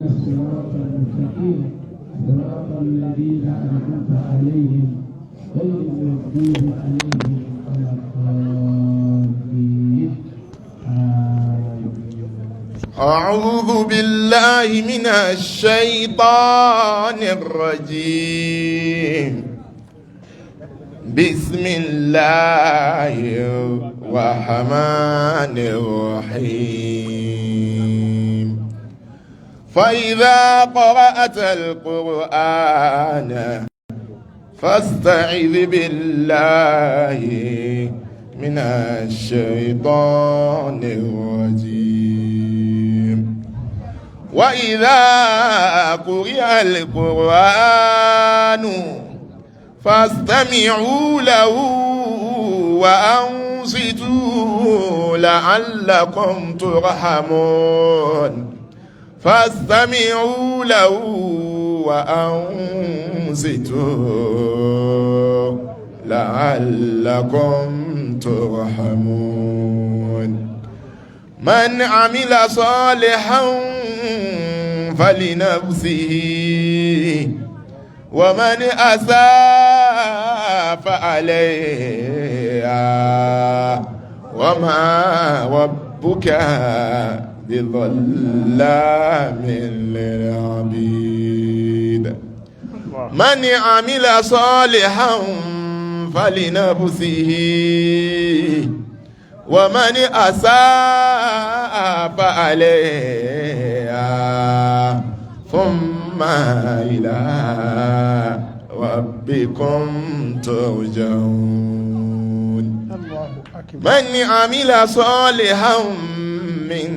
الصراط المستقيم، صراط الذين أنعمت عليهم، غير المغضوب عليهم ولا الضالين. آمين. أعوذ بالله من الشيطان الرجيم. بسم الله الرحمن الرحيم. فإذا قرأت القرآن فاستعذ بالله من الشيطان الرجيم. وإذا قرئ القرآن فاستمعوا له وأنصتوا لعلكم ترحمون. فاستمعوا له وأنصتوا لعلكم ترحمون. من عمل صالحا فلنفسه، ومن أساء فعليها، وما ربك بظلام للعبيد. من عمل صالحا فلنفسه، ومن أساء فعليها، ثم إلى ربكم ترجعون. الله أكبر. من عمل صالحا من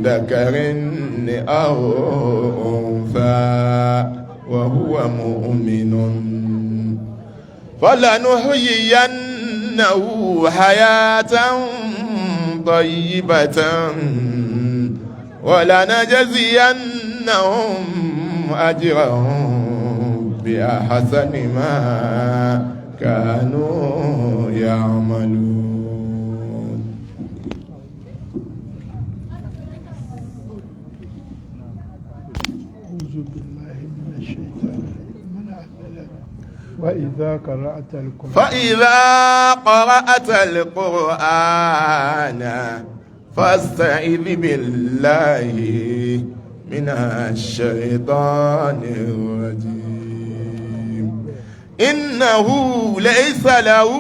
ذكر أو أنثى وهو مؤمن، فلنحيينه حياة طيبة، ولنجزينهم أجرهم بأحسن ما كانوا يعملون. أعوذ بالله من الشيطان الرجيم. من عمل وإذا قرأت القرآن فإذا قرأت القرآن فاستعذ بالله من الشيطان الرجيم. إنه ليس له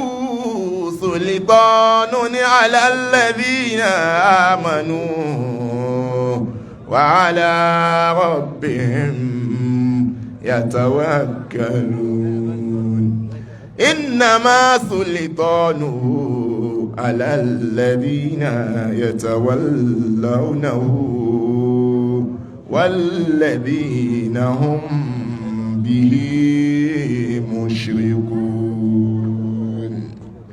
سلطان على الذين آمنوا وعلى ربهم يتوكلون. إنما سلطانه على الذين يتولونه والذين هم به مشركون.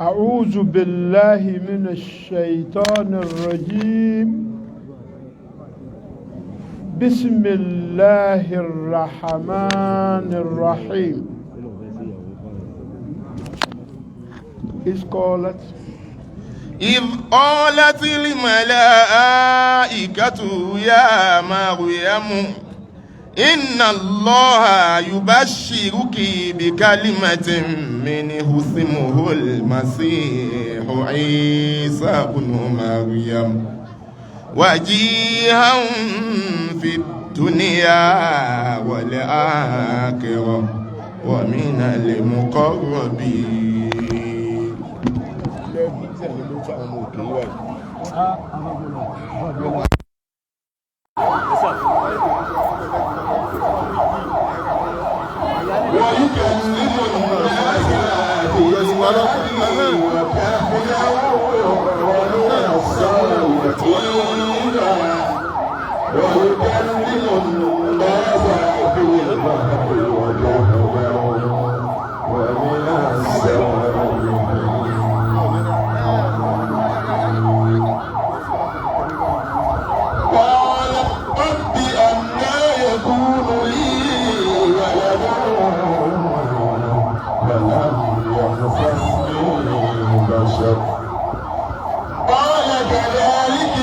أعوذ بالله من الشيطان الرجيم. بسم الله الرحمن الرحيم. إذ قالت إذ قالت الملائكة يا مريم إن الله يبشرك بكلمة منه اسمه المسيح عيسى بن مريم، وجيها في الدنيا والآخرة ومن المقربين. ويكلم الناس في المهد وكهلا ومن الصالحين. ويكلم الناس في المهد وكهلا ومن الصالحين. قال رب أنى يكون لي ولد ولم يمسسني بشر. قال كذلك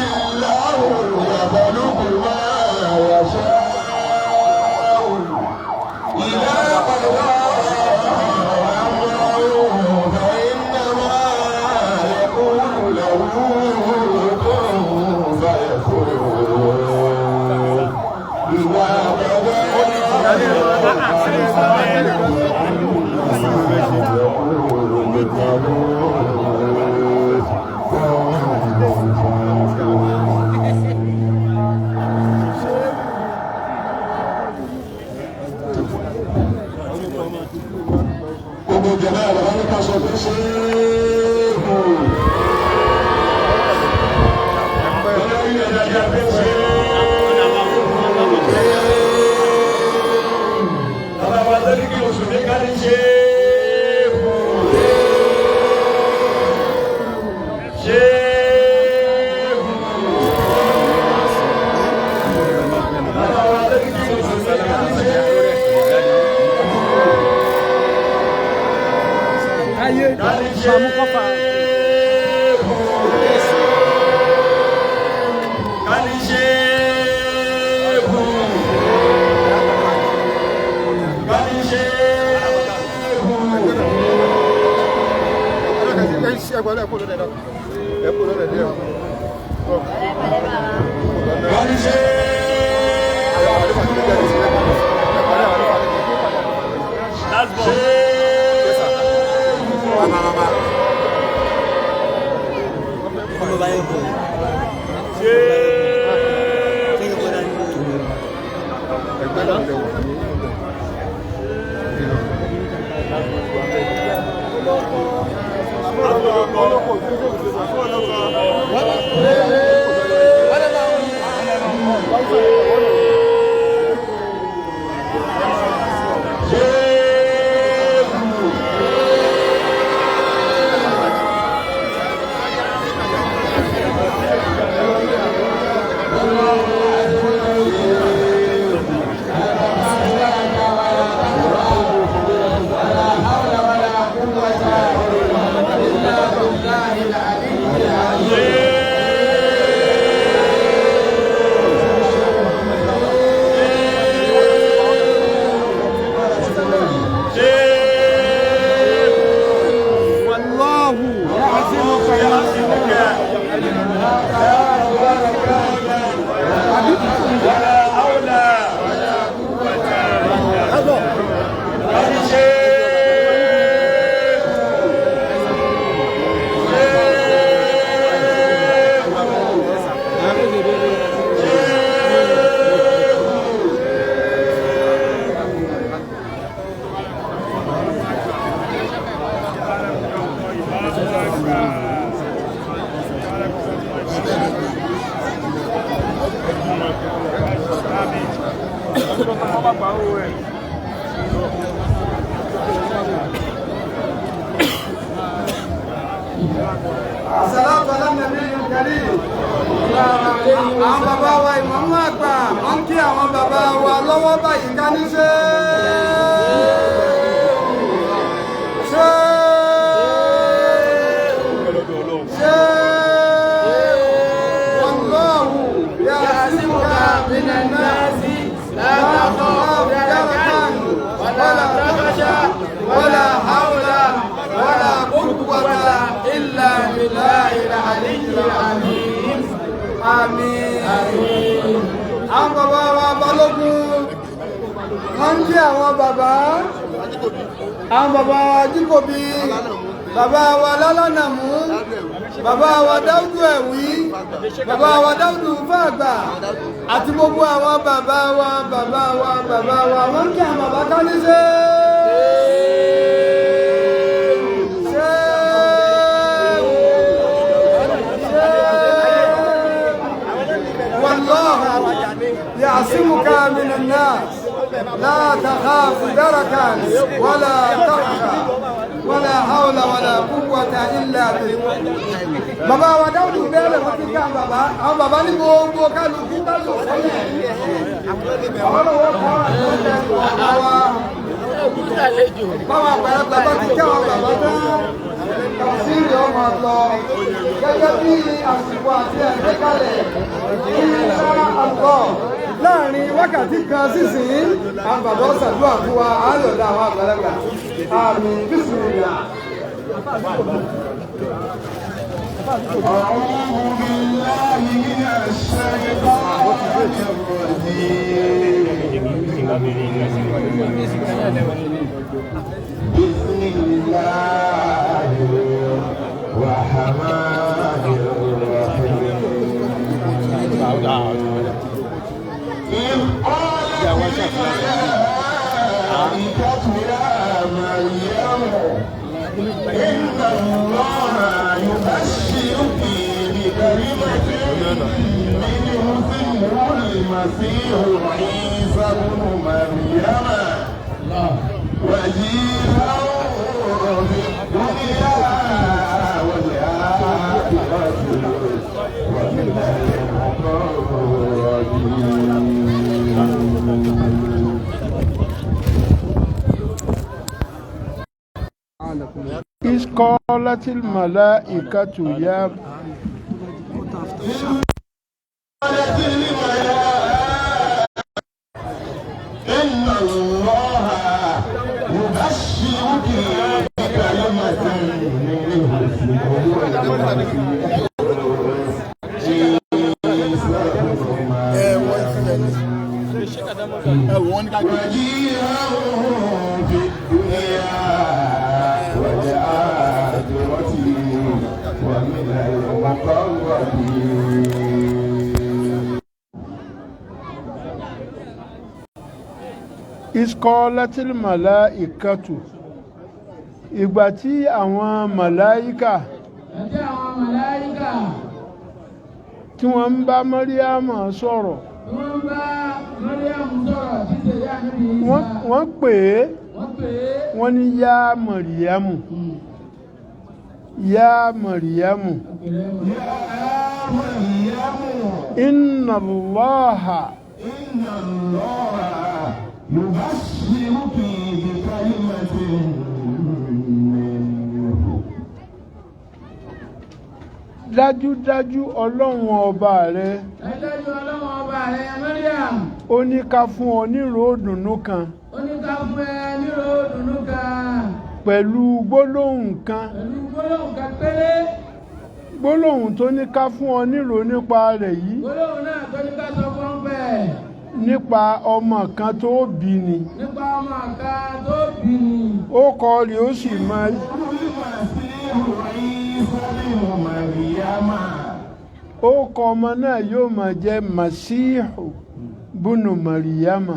Gbogbo jẹ̀mọ́ ẹ̀rọ ní ká sọ pé ṣé kù. Olórí ẹ̀dájà pé ṣé kù. Bàbá wa tó ní kí oṣù ní ká ní ṣé kù. Ṣé kù. Bàbá wa tó ní kí oṣù ní ká ní ṣé kù. Ayé mamu kọfà. Àsàlátù ala nabiyil karim. Àwọn bàbá wa ìmáàmù àgbà wọ́n ń kí àwọn bàbá wa lọ́wọ́ báyìí ká ní ṣe. Ṣé ṣé wallahu ya'simuka minan nasi la takhafu darakan wala takhsha wala hawla wala quwwata illa billahil aliyyil azim. Àmín. Àwọn bàbá wa Balógun wọ́n ń jẹ́ àwọn bàbá, àwọn bàbá wa Jíkòbí, bàbá wa Lálánàmú, bàbá wa Dáúdù Ẹ̀wí, bàbá wa Dáúdù Fàgbà, àti gbogbo àwọn bàbá wa, bàbá wa, bàbá wa, wọ́n ń kí àwọn bàbá Kánísé. Ṣé والله يعصمك من الناس لا تخاف دركا ولا تخشى ولا حول ولا قوة إلا بالله. Bàbá wa Dáúdù bẹ́ẹ̀rẹ̀ wọ́n ti ká bàbá, àwọn bàbá ní gbogbo kálukú bá lò sọ́yẹ̀. Àwọn ọlọ́wọ́ kọ́ àwọn wa. Báwọn àgbàlagbà bá ti kí àwọn bàbá tán, tàbísírì ọmọ lọ. Gẹ́gẹ́ bí àsìkò àti àgbékalẹ̀ insha Allah láàrin wákàtí kan sísìn, àwọn bàbá ṣàdúrà fún wa, á lọ̀dọ̀ àwọn àgbàlagbà. Àmín bísímillah. أعوذ بالله من الشيطان الرجيم. بسم الله الرحمن الرحيم. إذ قالت الملائكة يا مريم إن الله يبشرك بكلمة منه اسمه المسيح عيسى ابن مريم وجيها في الدنيا والآخرة ومن المقربين. إذ قالت الملائكة يا قالت الملائكة إن الله يبشرك بكلمة منه اسمه المسيح عيسى ابن مريم وجيها في الدنيا والآخرة ومن المقربين. إذ قالت الملائكة, ìgbà tí àwọn màláíkà Àti àwọn màláíkà tí wọ́n ń bá Màríàmù sọ̀rọ̀, tí wọ́n ń bá Mariam sọ̀rọ̀ títí ìyá Ànábì Ìsá. Wọ́n pè é, Wọ́n pè é. wọ́n ní, "Yá Màríàmù, yá Màríàmù, يا مريم inna Allaha إن الله يبشرك بكلمة منه Dájúdájú, Ọlọ́run ọba rẹ Dájúdájú, Ọlọ́run ọba rẹ̀, Mariam, ó ní ká fún ọ nírò òdùnnú kan ó ní ká fún ẹ nírò dùnú kan pẹ̀lú gbólóhùn kan." Pẹ̀lú gbólóhùn kan péré. Gbólóhùn tó ní ká fún ọ nírò nípa rẹ̀ yìí, Gbólóhùn náà tó ní ká sọ fún bẹ́ẹ̀, nípa ọmọ kan tó bí ni. Nípa ọmọ kan tó bí ni. Ó kọ rẹ̀ ó sì máa المسيح عيسى ابن مريم ó kọ ọmọ náà yóò máa jẹ́ Masihu bunu Mariyama.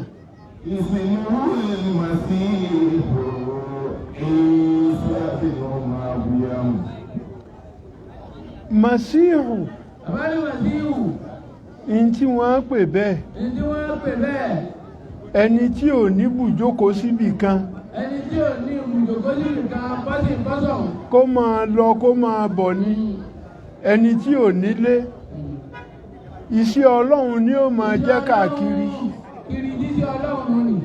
اسمه المسيح عيسى ابن مريم. Masihu, Bàbá ní Màsíhù, ní tí wọ́n pè bẹ́ẹ̀, ní tí wọ́n pè bẹ́ẹ̀, ẹni tí ò ní bùjókòó síbì kan, ẹni tí ò ní ibùjókòó sí nìkan, bọ́sì bọ́sọ̀. Kó máa lọ, kó máa bọ̀ ní, ẹni tí ò nílé, iṣẹ́ Ọlọ́run ni ó máa jẹ́ káàkiri. Kiri jíṣẹ́ Ọlọ́run nì.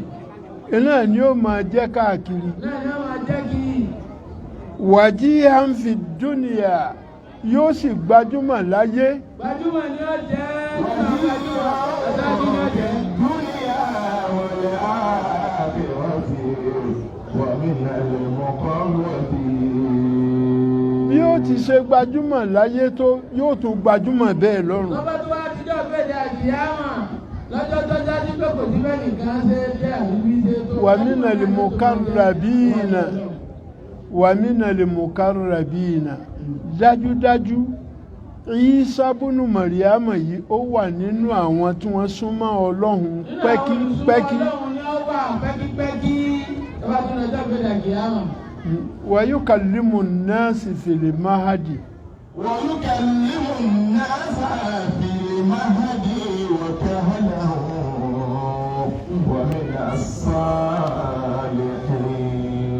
Iná ni ó máa jẹ́ káàkiri. Náà ni wọ́n máa jẹ́ kí. Wajihan fi dunya, yóò sì gbajúmọ̀ láyé. Gbajúmọ̀ ni ó jẹ́, nínú gbajúmọ̀ aṣáájú ni ó jẹ́. الدنيا والآخرة ومن المقربين. Bí ó ti ṣe gbajúmọ̀ láyé tó, yóò tún gbajúmọ̀ bẹ́ẹ̀ lọ́run. Lọ́bá tó wá tíjọ́ gbèdé àkìyámà, lọ́jọ́ tó jáde pé kò sí bẹ́ẹ̀ nìkan ṣe jẹ́ àbíbí ṣe tó. Wa minal mukarrabina, wa minal mukarrabina. Dájúdájú, Ìsá búnú Màríàmà yìí, ó wà nínú àwọn tí wọ́n súnmọ́ Ọlọ́run pẹ́kípẹ́kí. Ọlọ́run ni ó wà pẹ́kípẹ́kí lọ́bá tó lọ́jọ́ gbèdé àkìyámà. Wa yukallimu nnasi fil mahdi. ويكلم الناس في المهد وكهلا ومن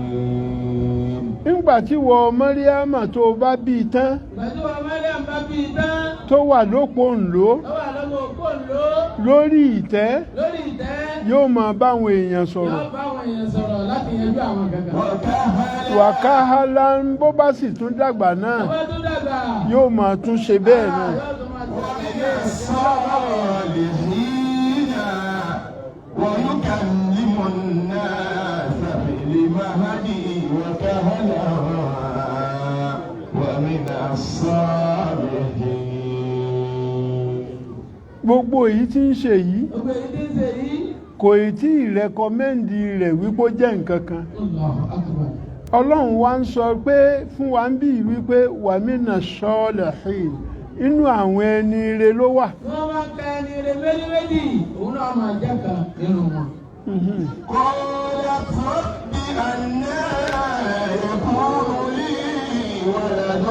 الصالحين. Nígbà tí wọ Màríàmà tó bá bí i tán, Pẹ̀lú ọmọ Mariam bá bí i tán, tó wà lópò ńlò, tó wà lọ́mọ òkú ńlò, lórí ìtẹ́, lórí ìtẹ́, yóò máa báwọn èèyàn sọ̀rọ̀. Yóò bá àwọn èèyàn sọ̀rọ̀ láti yanjú àwọn kankan. وكهلا Wàkáhálà ń bó bá sì tún dàgbà náà, Tó bá tún dàgbà, yóò máa tún ṣe bẹ́ẹ̀ náà. yóò tún máa tún ومن الصالحين ويكلم الناس في المهد وكهلا ومن الصالحين. Gbogbo èyí tí ń ṣe yìí, Gbogbo èyí tí ń ṣe yìí, Kò ì tí ì rẹkọmẹ́ndì rẹ̀ wípé ó jẹ́ nǹkan kan. Allahu akbar. Ọlọ́run wa ń sọ pé fún wa ń bí wípé wàmínà sọ́ọ̀lẹ̀hìn, inú àwọn ẹni ire ló wà. Wọ́n máa ka ẹni rẹ̀ méjì méjì, òun náà máa jẹ́ kan nínú wọn. قالت رب أنى يكون لي ولد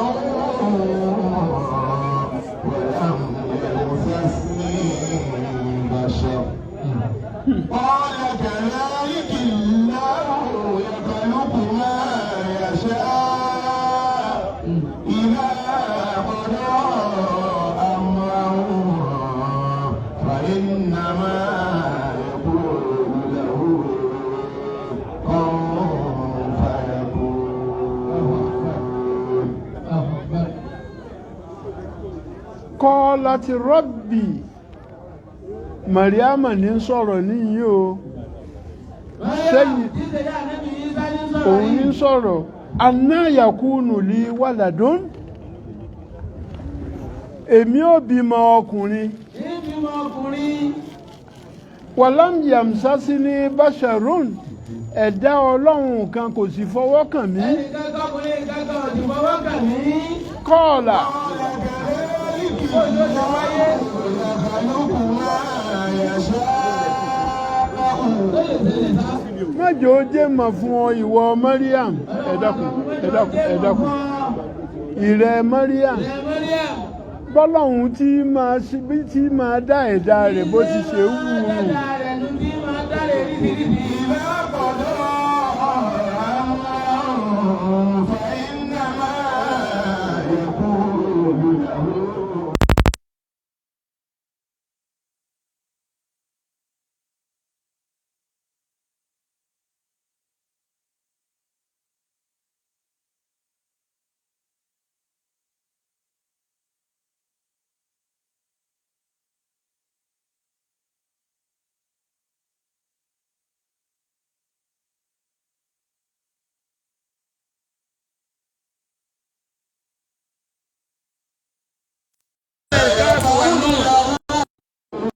ولم يمسسني بشر قال كذلك الله يخلق ما يشاء إذا قضى أمرا فإنما يقول له كن فيكون. Allahu akbar. Kọ́ láti rọ́bì, Mariama ní sọ̀rọ̀ níyì o. Sẹ́yìn- Jíṣẹ́ yá Ànábì Ìsá ní sọ̀rọ̀ òun ní yìí. sọ̀rọ̀ aná yakunu li waladun, èmi ò bímọ ọkùnrin. Ní bímọ ọkùnrin. Wàlám yamsasi ní basharun, ẹ̀dá ọlọ́run kan kò sì fọwọ́ kàn mí. Ẹnìkan kọkùnrin kankan ò sì fọwọ́ kàn mí. Kọ́ọ̀là. Bó ló ṣe wáyé? يخلق ما يشاء. Tó lè ṣẹlẹ̀ sá. Májò ó jẹ́ mọ̀ fún ọ, ìwọ Mariam. Ẹ dákun, ẹ dákun, ẹ dákun, ìrẹ Mariam. Ìrẹ Mariam. Bọ́lọ́hun tí máa ṣe bí tí máa dá ẹ̀dá rẹ̀ bó ti ṣe wù ú. Ẹ̀dá rẹ̀ ló ti máa dáre rídìrídì. إذا قضى أمرا فإنما يقول له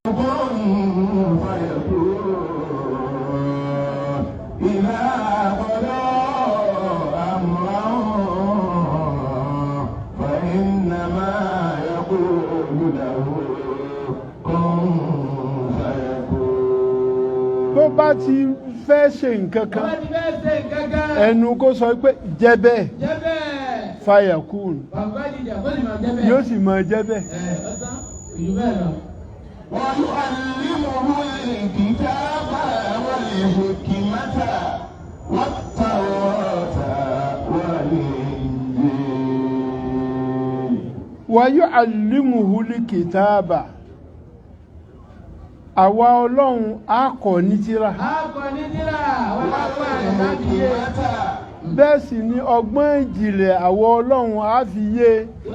كن فيكون. إذا قضى أمرا فإنما يقول له كن فيكون. Tó bá ti fẹ́ ṣe nǹkan Tó bá kan, ti fẹ́ ṣe nǹkan kan. ẹnu kó sọ pé jẹ́ bẹ́ẹ̀, Jẹ́ bẹ́ẹ̀. fàyàkùn, Bàbá jìjà kó sì máa jẹ́ bẹ́ẹ̀. yóò sì máa jẹ́ bẹ́ẹ̀. Ẹ ọ̀tán, ìlú bẹ́ẹ̀ lọ. ويعلمه الكتاب والحكمة والتوراة والإنجيل. Wàyú àlímùhúlì kìtàbà, àwa ọlọ́run á kọ́ ní tírà. A kọ ní tírà, wọ́n á kọ́ àrẹ̀ láti yé. والحكمة Bẹ́ẹ̀ sì ni ọgbọ́n ìjìnlẹ̀ àwa ọlọ́run á fi yé.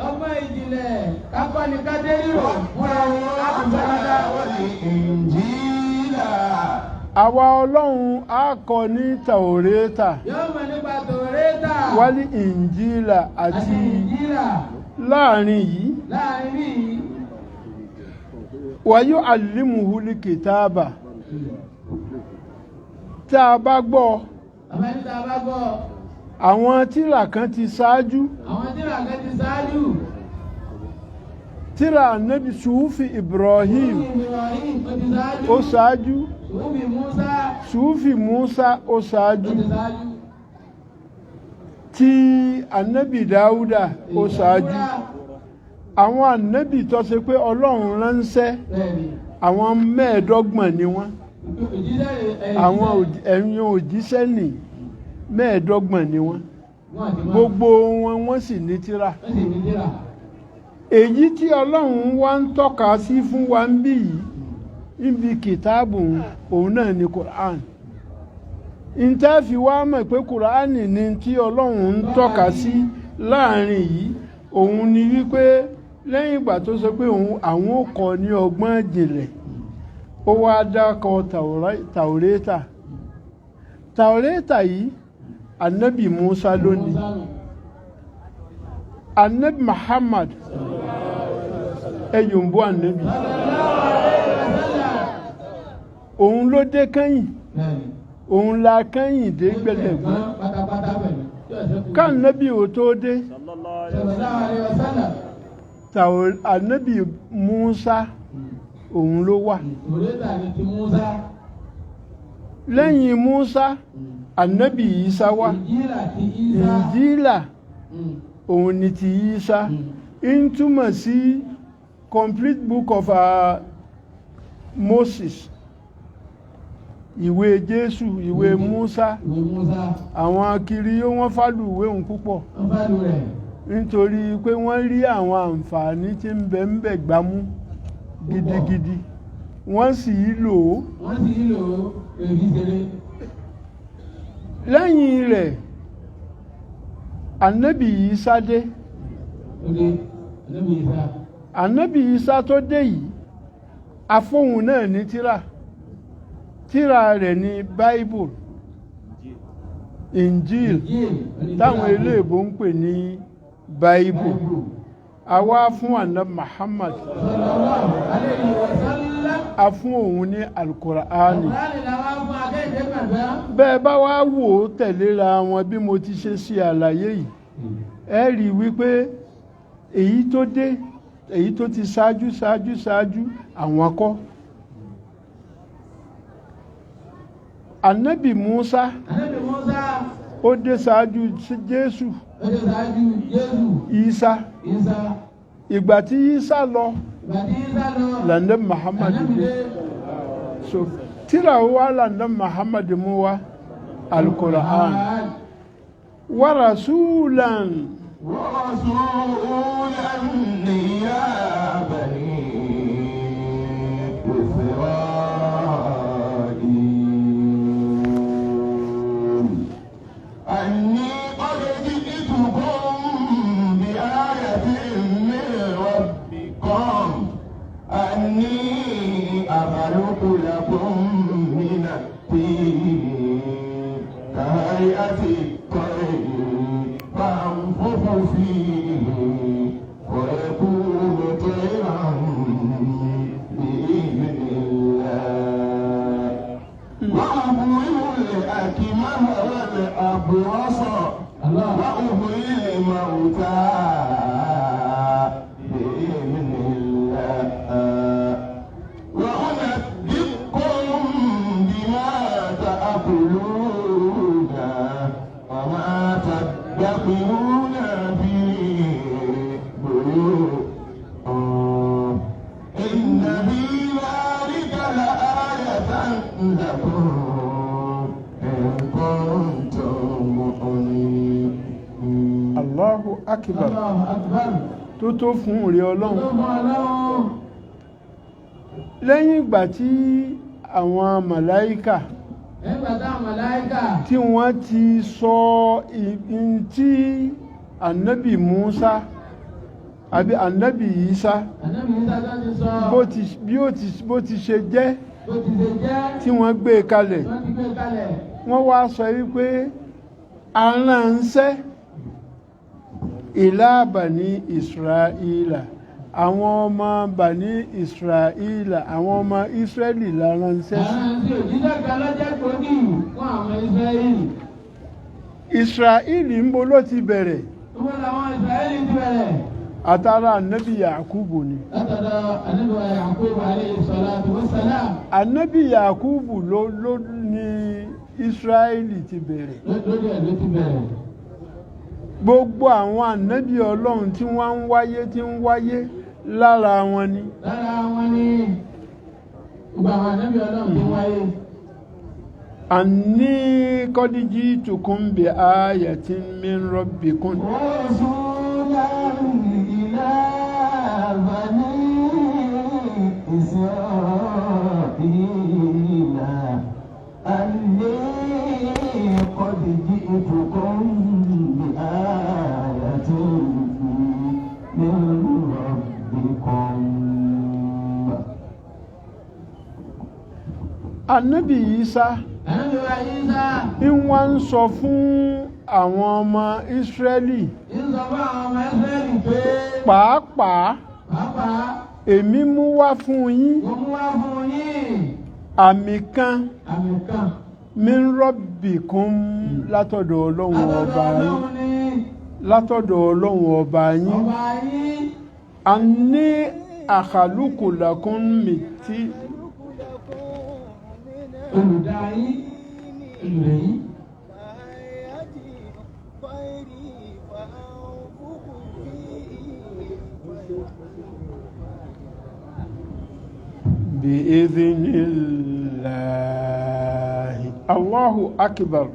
Ọgbọ́n ìjìnlẹ̀ kákọ́ ni ká dé rírò fúnra wọn láti gbọ́dá. والإنجيل. Àwa ọlọ́run á kọ́ ní tàórẹ́tà, Yóò mọ̀ nípa tòrétà wálé ìnjílà àti àti ìjìlá láàrin yìí. Láàrin bí yìí. Wàyú àlímùhúlì kìtàbà, tá a bá gbọ́, Bàbá ní tá a bá gbọ́, àwọn tírà kan ti ṣáájú. Àwọn tírà kan ti ṣáájú. Tírà Ànábì Sùúfì Ibrahim Ibrahim ó ti ṣáájú. ó ṣáájú. Sùúfì Musa Sùúfì Musa ó ó ṣáájú. ti ṣáájú. Tí Ànábì Dáúdà ó ṣáájú. Àwọn ànábì tó ṣe pé Ọlọ́run ránṣẹ́, Bẹ́ẹ̀ni. àwọn 25 ni wọ́n. Òjíṣẹ́ rẹ̀ Àwọn ẹ̀yin òjíṣẹ́ nì 25 ni wọ́n. Wọ́n àti máa. Gbogbo wọn wọ́n sì ní tírà. Wọ́n sì ní tírà. Èyí tí Ọlọ́run wá ń tọ́ka sí fún wa ń bí yìí níbi kìtáàbù òun náà ni Quran. Ìtẹ́fì wá mọ̀ pé Quran ni tí Ọlọ́run ń tọ́ka sí láàrin yìí, òun ni wípé lẹ́yìn ìgbà tó sọ pé òun àwọn ò kọ́ ní ọgbọ́n ìjìnlẹ̀, ó wá dákọ̀ Tàórẹ́tà. Tàórẹ́tà yìí, Ànábì Musa lónìí. Musa nù. Ànábì Muhammad, ẹ̀yùnbó Ànábì. Òun ló dé kẹ́yìn. Bẹ́ẹ̀ni. Òun la kẹ́yìn dé gbẹlẹ̀gbẹ́. Pátápátá pẹ̀lú. Tí ọ̀sẹ̀ kù. Kánábì ò tó dé, Sallallahu alaihi wasallam. tàwọn ànábì Musa òun ló wà. Tòrétà ni ti Musa. Lẹ́yìn Musa, ànábì Isa wà. Ìnjílà ti Isa. Ìnjílà òun ni ti Isa. Ń túmọ̀ sí complete book of Moses, ìwé Jésù, ìwé Musa. Ìwé Musa. Àwọn kiri wọ́n fálù ìwé òun púpọ̀ Wọ́n bá lu rẹ̀. nítorí pé wọ́n rí àwọn àǹfààní tí ń bẹ ń bẹ gbámú gidigidi, wọ́n sì í lò ó. Wọ́n sì ń lò ó èyí ṣeré. Lẹ́yìn rẹ̀, ànábì Ìsá dé. Oge Ànábì Isa. Ànábì Ìsá tó dé yìí, afóhun náà ní tírà. Tírà rẹ̀ ní Bible, Injil, Injil. táwọn eléèbó ń pè ní Bible. Àwa fún ànábì Muhammad, Sallallahu alaihi wasallam. a fún òun ní Alukur'ani. Kùránì làwọn fún akẹ́kẹ̀ẹ́ gbàgbá. Bẹ́ẹ̀ bá wá wò ó tẹ̀léra wọn bí mo ti ṣe ṣe àlàyé yìí, ẹ rí i wípé èyí tó dé, èyí tó ti ṣáájú ṣáájú ṣáájú, àwọn kọ́. Ànábì Musa Ànábì Musa ó dé ṣáájú sí Jésù. Ó dé ṣáájú Jésù. Isa. Isa. Ìgbà tí Isa lọ, Ìgbà tí Isa lọ. lànà Muhammad Ànábì dé. dé. So tírà wa lànà Muhammad mú wa? Al-Qur'an wa rasulan. ورسولا يا بني إسرائيل أني قد جئتكم بآية من ربكم، أني أخلق لكم من الطين كهيئة الطير فأنفخ فيه ويكون طيرا بإذن الله، وأبرئ الأكمه والأبرص وأحيي الموتى بإذن الله، وأنبئكم بما تأكلون وما تدخرون في بيوتكم، إن في ذلك لآية لكم إن كنتم مؤمنين. Allahu akbar. Allahu akbar. Tó tó fún òrè Ọlọ́run. Tó fún Ọlọ́run. Lẹ́yìn ìgbà tí àwọn màláíkà Nígbà táwọn màláíkà tí wọ́n ti sọ ìhun tí ànábì Musa àbí ànábì Isa Ànábì Isa tó ti sọ bó ti bí ó ti bó ti ṣe jẹ́, bó ti ṣe jẹ́, tí wọ́n gbé e kalẹ̀, wọ́n ti gbé kalẹ̀. Wọ́n wá sọ wípé aránṣẹ́ ìlà bani Israẹla, àwọn ọmọ bani Israẹla, àwọn ọmọ Israẹli la ránṣẹ́ sí. Àwọn tí òjíṣẹ́ kan lọ́jẹ́ gbòógì fún àwọn Ísírẹ́lì. Israẹli ń bo ló ti bẹ̀rẹ̀? Owó làwọn Ísírẹ́lì ti bẹ̀rẹ̀. Àtàrà ànábì Yakubu ni. Látọ̀dọ̀ Ànábì wa Yakubu alayhi salatu wa salam. Ànábì Yakubu ló ní Israẹli ti bẹ̀rẹ̀. Lórí ẹ̀ ló ti bẹ̀rẹ̀. Gbogbo àwọn ànábì Ọlọ́run tí wọ́n ń wáyé, tí ń wáyé, lára wọn ni. Lára wọn ni gbogbo àwọn ànábì Ọlọ́run ti wáyé. Àní kọ́díjì tukùn bí ayatin min rabbikum. رسولا إلى بني إسرائيل أني قد جئتكم بآية من ربكم. Ànábì Ìsá Ànábì wa Ìsá ń wá ń sọ fún àwọn ọmọ Ísírẹ́lì, ń sọ fún àwọn ọmọ Ísírẹ́lì pé pàápàá, pàápàá, èmi mú wá fún yín mo mú wá fún yín. Àmì kan Àmì kan. min rabbikum, látọ̀dọ̀ Ọlọ́run Látọ̀dọ̀ ọba yín. Ọlọ́run ní Látọ̀dọ̀ Ọlọ́run ọba yín. Ọba yín. Anni akhluqu lakum miti. Olùdá yín. Olùrẹ̀ yín. Bi'idhnillahi. Allahu akbar.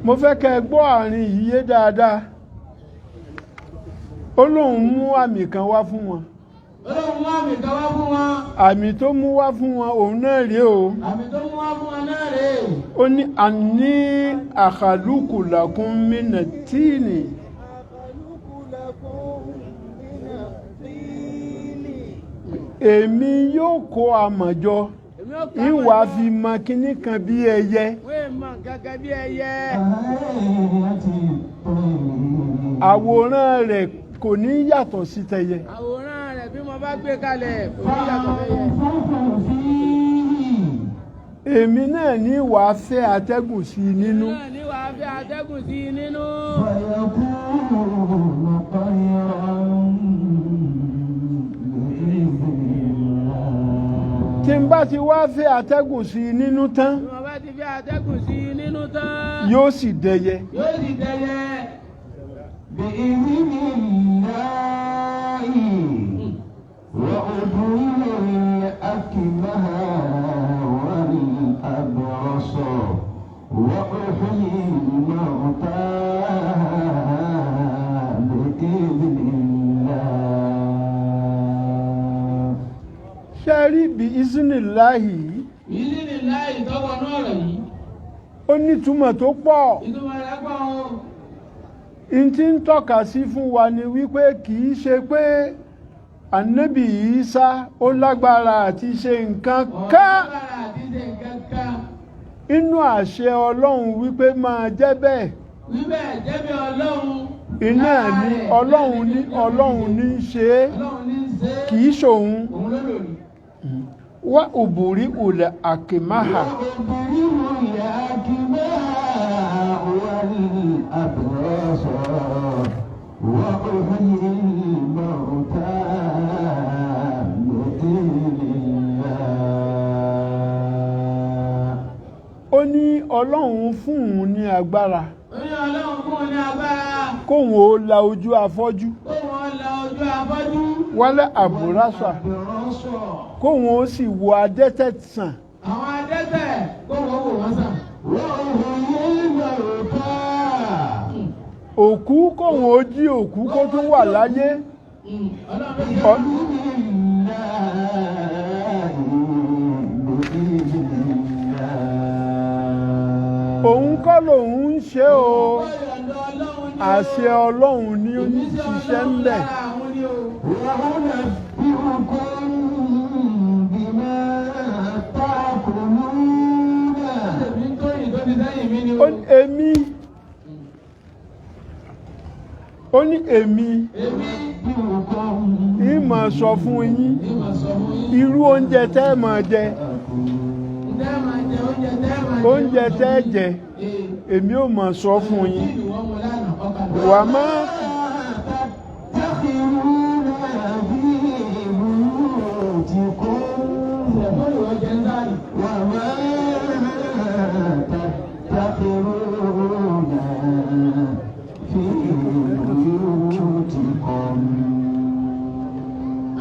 Mo fẹ́ kẹ́ ẹ gbọ́ àárín yìí yé dáadáa. Ó lóun mú àmì kan wá fún wọn. Ọlọ́run mú àmì kan wá fún wọn. Àmì tó mú wá fún wọn òun náà rèé o. Àmì tó mú wá fún wọn náà rèé. Ó ní anni akhluqu lakum mina tini. Èmi yóò kó amọ̀ jọ. Èmi ó kà Ìwà fi mọ kinní kan bí ẹyẹ. Wéè mọ gẹ́gẹ́ bí ẹyẹ. Àwòrán rẹ̀ kò ní yàtọ̀ sí tẹyẹ. Àwòrán rẹ̀ bí mo bá gbé kalẹ̀ kò ní yàtọ̀ fẹ́yẹ. Èmi náà ní wàá fẹ́ atẹ́gùn sí i nínú. Náà ní wàá fi atẹ́gùn sí i nínú. فيكون طيرا بإذن الله. Tí n bá ti wá fẹ́ atẹ́gùn sí i nínú tán, Bí mo bá ti fi atẹ́gùn sí i nínú tán. yóò sì dẹyẹ. Yóò sì dẹyẹ. بإذن الله وأبرئ الأكمه والأبرص وأحيي الموتى بإذن الله. Ṣé ẹ rí bí iznillahi yìí? Ìdí ni láì tọ́wọ́ náà rẹ̀ yìí. Ó nítumọ̀ tó pọ̀. Ìtumọ̀ rẹ̀ pọ̀ o. N tí ń tọ́ka sí fún wa ni wípé kì í ṣe pé Ànábì Ìsá ó lágbára àti ṣe nǹkan ká. Ọ̀lágbára àti ṣe nǹkan kan. Inú àṣẹ Ọlọ́run wípé máa jẹ́ bẹ́ẹ̀. Wíbẹ̀ jẹ́bi Ọlọ́run. Iná ní Ọlọ́run ní Ọlọ́run ní í ṣe é, Ọlọ́run ní í ṣe é. kì í ṣòun. Òun ló lòdì. Wá òbúrí ulẹ̀ àkèmáhà. وأبرئ الأكمه والأبرص وأحيي الموتى بإذن الله. Ó ní Ọlọ́run fún òun ní agbára Ó ní Ọlọ́run fún un ní agbára. kóun ó la ojú afọ́jú, Kó wọn la ojú afọ́jú. wálé àbúrásà, والأبرص kóun ó sì wo adẹ́tẹ̀ sàn. Àwọn adẹ́tẹ̀ kó wọ́n wò wọ́n sàn. وأحيي الموتى. Òkú kóun ó jí òkú kó tún wà láyé. Ọlọ́run ló ṣe بإذن الله بإذن الله. Òun kọ́ lòun ń ṣe o. Ọ̀yọ̀dọ̀ Ọlọ́run ni o. Àṣẹ Ọlọ́run ní ó ń Ìmísí ṣiṣẹ́ ń Ọlọ́run bẹ̀. lára àwọn ni o. وأنبئكم بما تأكلون. Èmi ń tó yìí tó ti sẹ́yìn mi ni o. Ó ní èmi, ó ní èmi Èmi أنبئكم ń máa sọ fún yín ní màá sọ fún yín. irú oúnjẹ tẹ́ ẹ máa jẹ. Ǹjẹ́ máa jẹ oúnjẹ tẹ́ máa jẹ? Oúnjẹ tẹ́ ẹ jẹ, Ee. èmi ò máa sọ fún yín. Kí ni wọ́n mu lánàá? Ọkà ló. Wà má تدخرون في بيوتكم. Ẹ̀fọ́ ni wọ́n jẹ ń sáré. وما تدخرون في بيوتكم.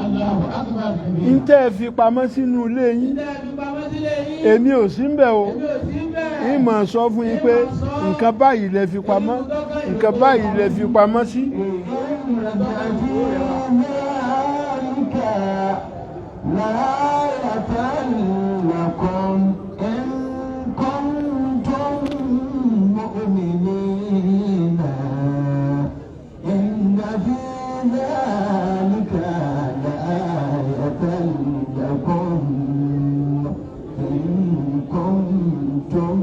Allahu akbar. ń tẹ́ ẹ fi pamọ́ sínú ilé yín, Ǹjẹ́ ẹ fi pamọ́ sílé yín? èmi ò sí ń bẹ̀ o. Èmi ò sí bẹ́ẹ̀. Ń máa sọ fún yín pé nǹkan báyìí lẹ fi pamọ́, nǹkan báyìí lẹ fi pamọ́ sí. إن في ذلك لآية لكم إن كنتم مؤمنين. إن في ذلك لآية لكم إن كنتم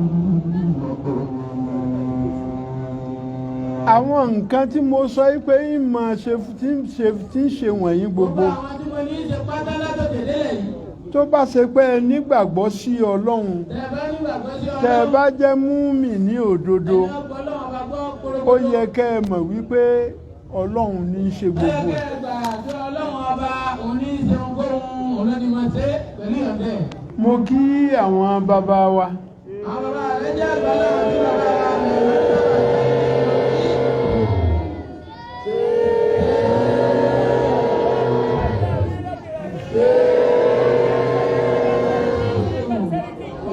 مؤمنين. Àwọn nǹkan tí mo sọ yìí pé ń máa ṣe tí ń ṣe tí ń ṣe wọ̀nyí Gbogbo gbogbo àwọn tí mo ní í ṣe pátá látòkè délẹ̀ yìí. Tó bá ṣe pé ẹ nígbàgbọ́ sí Ọlọ́run, Tẹ́ bá nígbàgbọ́ sí tẹ́ ẹ Ọlọ́run. bá jẹ́ múmi ní òdodo, Ẹni ọgbọ́n Ọlọ́run ọba gbọ́ kórókóró. ó yẹ kẹ́ ẹ mọ̀ wípé Ọlọ́run ní í ṣe Ó yẹ gbogbo kẹ́ ẹ̀. ẹ gbà pé Ọlọ́run ọba òun ní í ṣe ohunkóhun, òun ló ní máa ṣe pẹ̀lú ìyọ̀ǹdẹ̀. Mo kí àwọn bàbá wa. Àwọn bàbá rẹ̀ jẹ́ àgbà náà bí bàbá rẹ̀.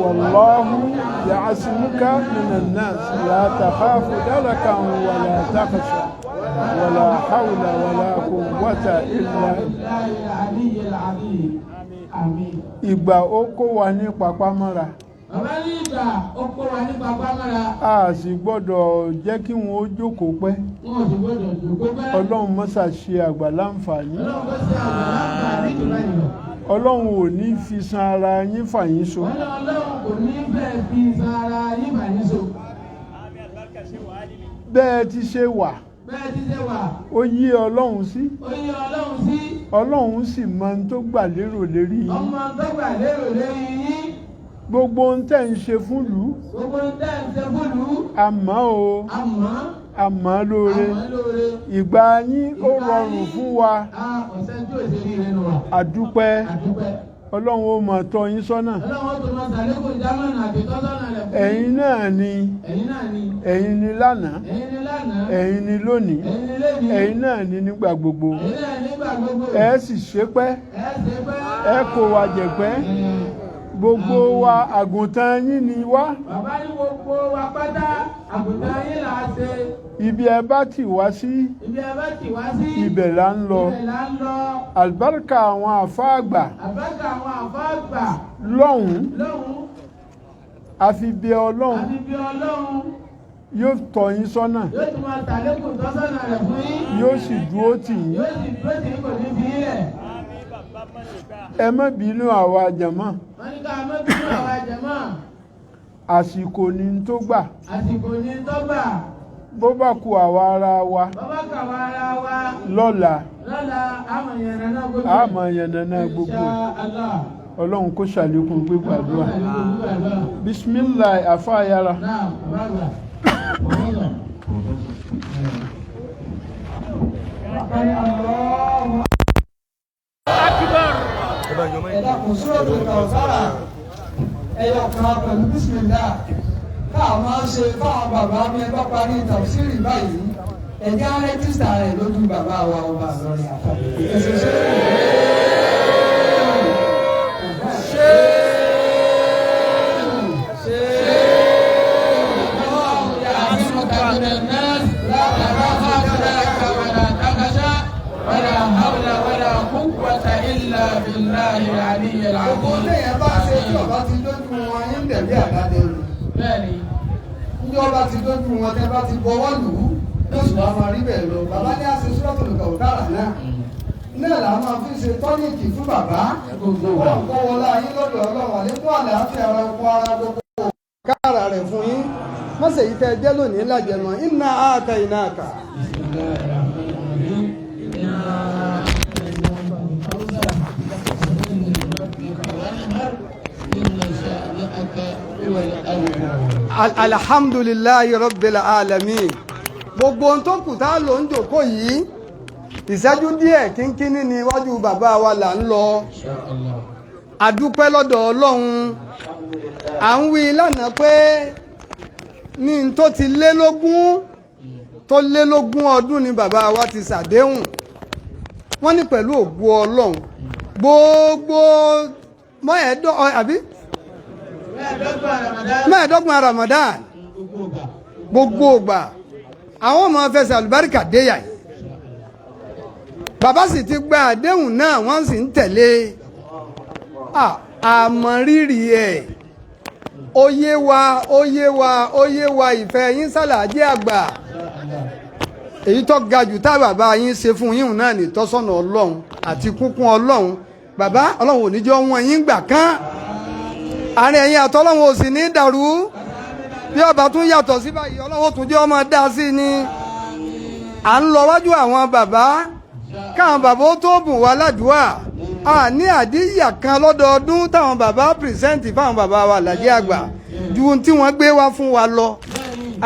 Wallahu ya'asimuka minan nas la takhafu darakan wala takhsha wala hawla wala quwwata illa. Billahi al-aliyyil azim. Àmín. Ìgbà ó kó wa ní papámọ́ra. Bàbá ní ìgbà ó kó wa ní papámọ́ra. A sì gbọ́dọ̀ jẹ́ kí wọn ó jókòó pẹ́. Wọn ò sì gbọ́dọ̀ jókòó pẹ́. Ọlọ́run mọ́sà ṣe àgbà láǹfààní. Ọlọ́run kó ṣe àgbà láǹfààní jù báyìí lọ. Ọlọ́run ò ní fi san ara yín fà yín so. Wọ́n ní Ọlọ́run kò ní fẹ́ fi sara yín bà yín so. Bẹ́ẹ̀ ti ṣe wà, Bẹ́ẹ̀ ti ṣe wà, ó yí Ọlọ́run sí. ó yí Ọlọ́run sí. Ọlọ́run sì mọ ohun tó gbà lérò lérí yín. Ọmọ tó gbà lérò lérí yín. Gbogbo ohun tẹ́ ń ṣe fún ìlú, Gbogbo ń tẹ́ ń ṣe fúlùú. àmọ́ o, Àmọ́, àmọ́ lóore. àmọ́ lóore. Ìgbà yín ó rọrùn fún wa. A ọ̀sẹ̀ tí ò ṣe rí rẹ̀ nù wa. Àdúpẹ́. Àdúpẹ́. Ọlọ́run ó máa tọ́ yín sọ́nà. Ọlọ́run ó tún máa ṣàlékún ìjámọ̀nà àti tọ́sọ́nà rẹ̀ fún yín. Ẹ̀yin náà ni, Ẹ̀yin náà ni. ẹ̀yin ni lánàá, Ẹ̀yin ni lánàá. ẹ̀yin ni lónìí, Ẹ̀yin ni lénìí. ẹ̀yin náà ni nígbà gbogbo. Ẹ̀yin náà nígbà gbogbo. Ẹ sì ṣépẹ́, Ẹ ṣe pẹ́. ẹ kó wa jẹ̀pẹ́. Gbogbo wa àgùntàn yín ni wá. Bàbá ní gbogbo wa pátá àgùntàn yín là á ṣe. Ibi ẹ bá tì wá sí, Ibi ẹ bá tì wá sí. ibẹ̀ là ń lọ. Ibẹ̀ là ń lọ. Àlùbáríkà àwọn àfáà àgbà Àbákà àwọn àfáà àgbà lọ́hùn-ún, lọ́hùn-ún. àfi bí Ọlọ́run Àfi bí Ọlọ́run yóò tọ́ yín sọ́nà, yóò tún máa tàlékùn tọ́sọ́nà rẹ̀ fún yín. yóò sì dúró tì yín. Yóò sì dúró tì yín, kò ní fi yín lẹ̀. Ẹ má bínú àwa jàmọ́, Wọ́n ní ká má bínú àwa jàmọ́. àsìkò ni n tó gbà. Àsìkò ni tọ́gbà. Bó bá ku àwa ara wa Bàbá kàwa ara wa lọ́la, lọ́la àmọ̀ yànnàná gbogbo. a máa yànnàná gbogbo ẹ̀. Insha Allah. Ọlọ́run kó ṣàlékún gbígbàdúrà. Àlékún gbígbàdúrà. Bismillah àfáàyàrá. Náà, bàbá àgbà. Bàbá àgbà. Ẹ̀dá kò sóòtù kàwùsára ẹ̀yọ̀ kan pẹ̀lú bísímìlá káà máa ń ṣe fáwọn bàbá mi. Ẹ bá parí tàfsírì báyìí, ẹ̀jẹ̀ á rẹ́jísítà rẹ̀ lójú bàbá wa ọba Ìlọrin àfàlẹ́ ẹ̀sìn ṣe يعصمك من الناس لا تخاف دركا ولا تخشى ولا حول ولا قوة إلا بالله العلي Gbogbo العظيم. téèyàn bá ṣe tí ọba ti dójú wọn yín bẹ̀rẹ̀ àdáde rẹ̀. Bẹ́ẹ̀ni, Ní ọba ti dójú wọn, tẹ́ bá ti bọwọ́ lù ú, yóò sì wá máa rí bẹ́ẹ̀ lọ. Bàbá ní àṣẹ suratul Kawthar náà náà là máa fi ṣe tọ́níìkì fún bàbá. Wọ́n kọ́ wọlé ayé lọ́dọ̀ Ọlọ́run, àlékún àlàáfíà ara ọkọ ara gbogbo kára rẹ̀ fún yín. Mọ̀sẹ̀ yìí tẹ́ jẹ́ lónìí lájẹmọ́ iná àtẹ iná àkà. بسم الله الرحمن الرحيم. إنا أعطيناك الكوثر فصل لربك وانحر إن شانئك هو الأبتر. Alhamdulillahi rabbil alamin. Gbogbo ohun tó kù tá a lò ń jòkó yìí, ìṣẹ́jú díẹ̀ kínkínní ni iwájú bàbá wa là ń lọ. إن شاء الله. Àdúpẹ́ lọ́dọ̀ Ọlọ́run. À ń wí lánàá pé ní n tó ti lé lógún tó lé lógún ọdún ni bàbá wa ti ṣàdéhùn. Wọ́n ní pẹ̀lú ògo Ọlọ́run, gbogbo mọ́ẹ̀ẹ́dọ́ àbí 25 Ramadan. 25 Ramadan, gbogbo ìgbà àwọn ọmọ fẹsẹ̀ àlùbáríkà déyà yìí. Bàbá sì ti gba àdéhùn náà, wọ́n sì ń tẹ̀lé. Àmọ́ rírì ẹ̀, ó yé wa, ó yé wa, ó yé wa. Ìfẹ́ yín sàlàjì àgbà, èyí tó ga jù tá bàbá yín ṣe fún yín náà ní ìtọ́sọ́nà Ọlọ́run àti kúnkún Ọlọ́run. Bàbá, Ọlọ́run ò ní jẹ́ wọ́n yín gbà kán. Àárín ẹ̀yin àtọ́lọ́run ò sì ní dàrú. Bí ọba tún yàtọ̀ sí báyìí, Ọlọ́run ó tún jẹ́ ọmọ dá sí ni. À ń lọ wájú àwọn bàbá, káwọn bàbá ó tó bùn wá ládùúà. A ní àdíyà kan lọ́dọọdún táwọn bàbá pìrìsẹ́ǹtì fáwọn bàbá wa Àlàjí Àgbà ju ohun tí wọ́n gbé wá fún wa lọ.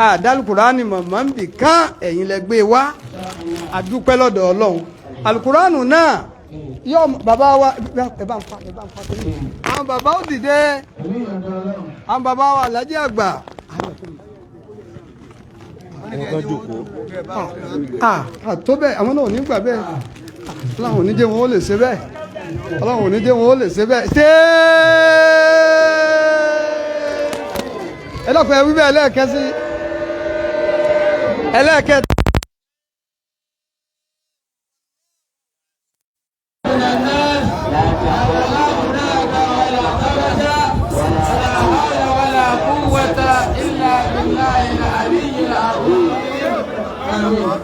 Àdálùkùránì mọ̀mọ́ ń bì kán, ẹ̀yin lẹ gbé wá, àdúpẹ́ lọ́dọ̀ Ọlọ́run. Alukùránù náà yọ bàbá wa, ẹ bá ń fa, ẹ bá ń fa tó ní. Àwọn bàbá ó dìde, àwọn bàbá wa Àlàjí Àgbà. Tó bẹ́ẹ̀, àwọn náà ò ní gbà bẹ́ẹ̀. Ọlọ́run ò ní jẹ́ wọn ó lè ṣe bẹ́ẹ̀. Ọlọ́run ò ní jẹ́ wọn ó lè ṣe bẹ́ẹ̀. Ṣé ẹ lọ́kọ̀ọ́ ẹ wí bẹ́ẹ̀ lẹ́ẹ̀kẹ́ sí ẹlẹ́ẹ̀kẹ́. ولا قوة إلا بالله العلي العظيم. آمين.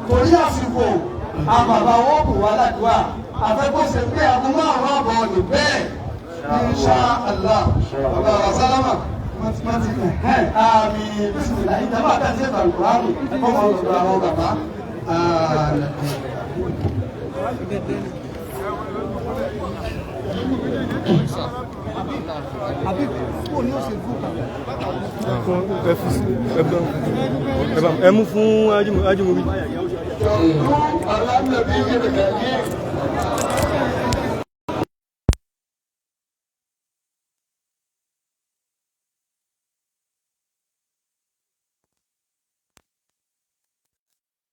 Torí àsìkò, àwọn bàbá wọn kò wá ládùúgbà àfẹ́kọ̀ọ́sẹ̀ pé aago márùn-ún àbọ̀ ní bẹ́ẹ̀, insha Allah. Bàbá wa sálámà mọ́tì àmì bísímìlà ìjàmbá àtàtì ẹ̀fà kùránì kọ́mọ ọ̀dọ̀ àwọn bàbá. Ẹ mú fún Ajímọ̀bí.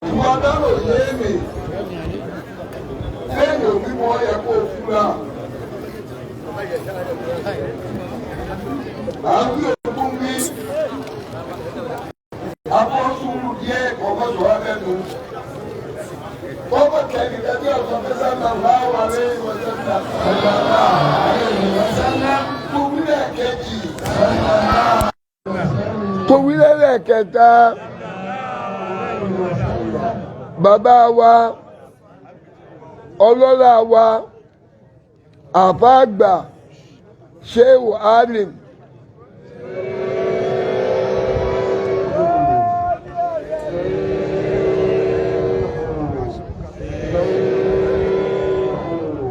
Ìwọ dárò yéèmì lẹ́yìn òbí wọn yẹ kó o fura. À ń gbé ogún wí abọ́sùnwù díẹ̀ kọ́mọ́sọ̀ lẹ́nu. Bọ́bọ̀ kẹ́ni kẹ́ni ọ̀sán fẹsẹ̀ náà láwà lẹ́yìn ọ̀sẹ̀ náà. Kò wílẹ̀ kejì. Kò wílẹ̀ lẹ́ẹ̀kẹta. Bàbá wa, ọlọ́lá wa, àfáàgbà Shehu Alim.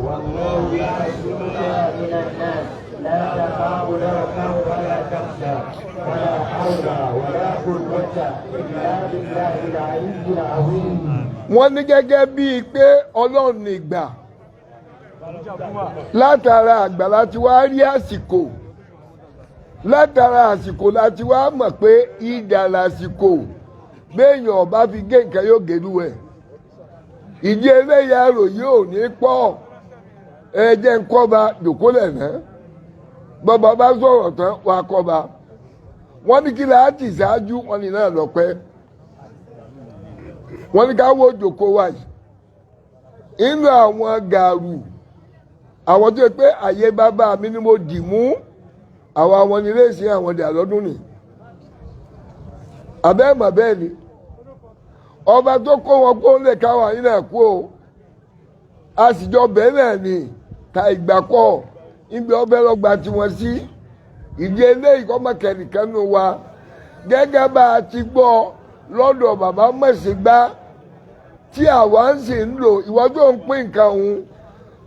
والله يعصمك من الناس، لا تخاف دركا ولا تخشى، ولا حول ولا قوة إلا بالله العلي العظيم. Wọ́n ní gẹ́gẹ́ bíi pé Ọlọ́run nígbà látara àgbà láti wá rí àsìkò, látara àsìkò láti wá mọ̀ pé ìdà làsìkò. Béèyàn ọba fi gé nǹkan yóò gèlú ẹ̀. Ìdí eléyà rò yóò ní pọ̀. Ẹ jẹ́ ń kọ́ba dòkólẹ̀ náà, bọ́ba bá sọ̀rọ̀ tán wà kọ́ba. Wọ́n ní kí láti ṣáájú, wọ́n ní náà lọ́pẹ́. Wọ́n ní ká wo jòkó wa yìí inú àwọn gàrú, àwọn tó yẹ pé àyè bàbá mi ni mo dì mú, àwọn àwọn nílé ìsìn àwọn dà lọ́dún ni abẹ́ mọ̀ bẹ́ẹ̀ ni ọba tó kó wọn kó lè káwọn yìí náà kú o. A sì jọ bẹ́ẹ̀ náà ni ta ìgbà kọ́ ibi ọbẹ̀ lọ́gba tiwọn sí. Ìdí eléyìí kọ́ mọ̀kẹ́nìkan nù wa gẹ́gẹ́ bá a ti gbọ́ lọ́dọ̀ bàbá mọ̀sígbá tí àwa ń sì ń lò. Ìwọ tó ń pín nǹkan òun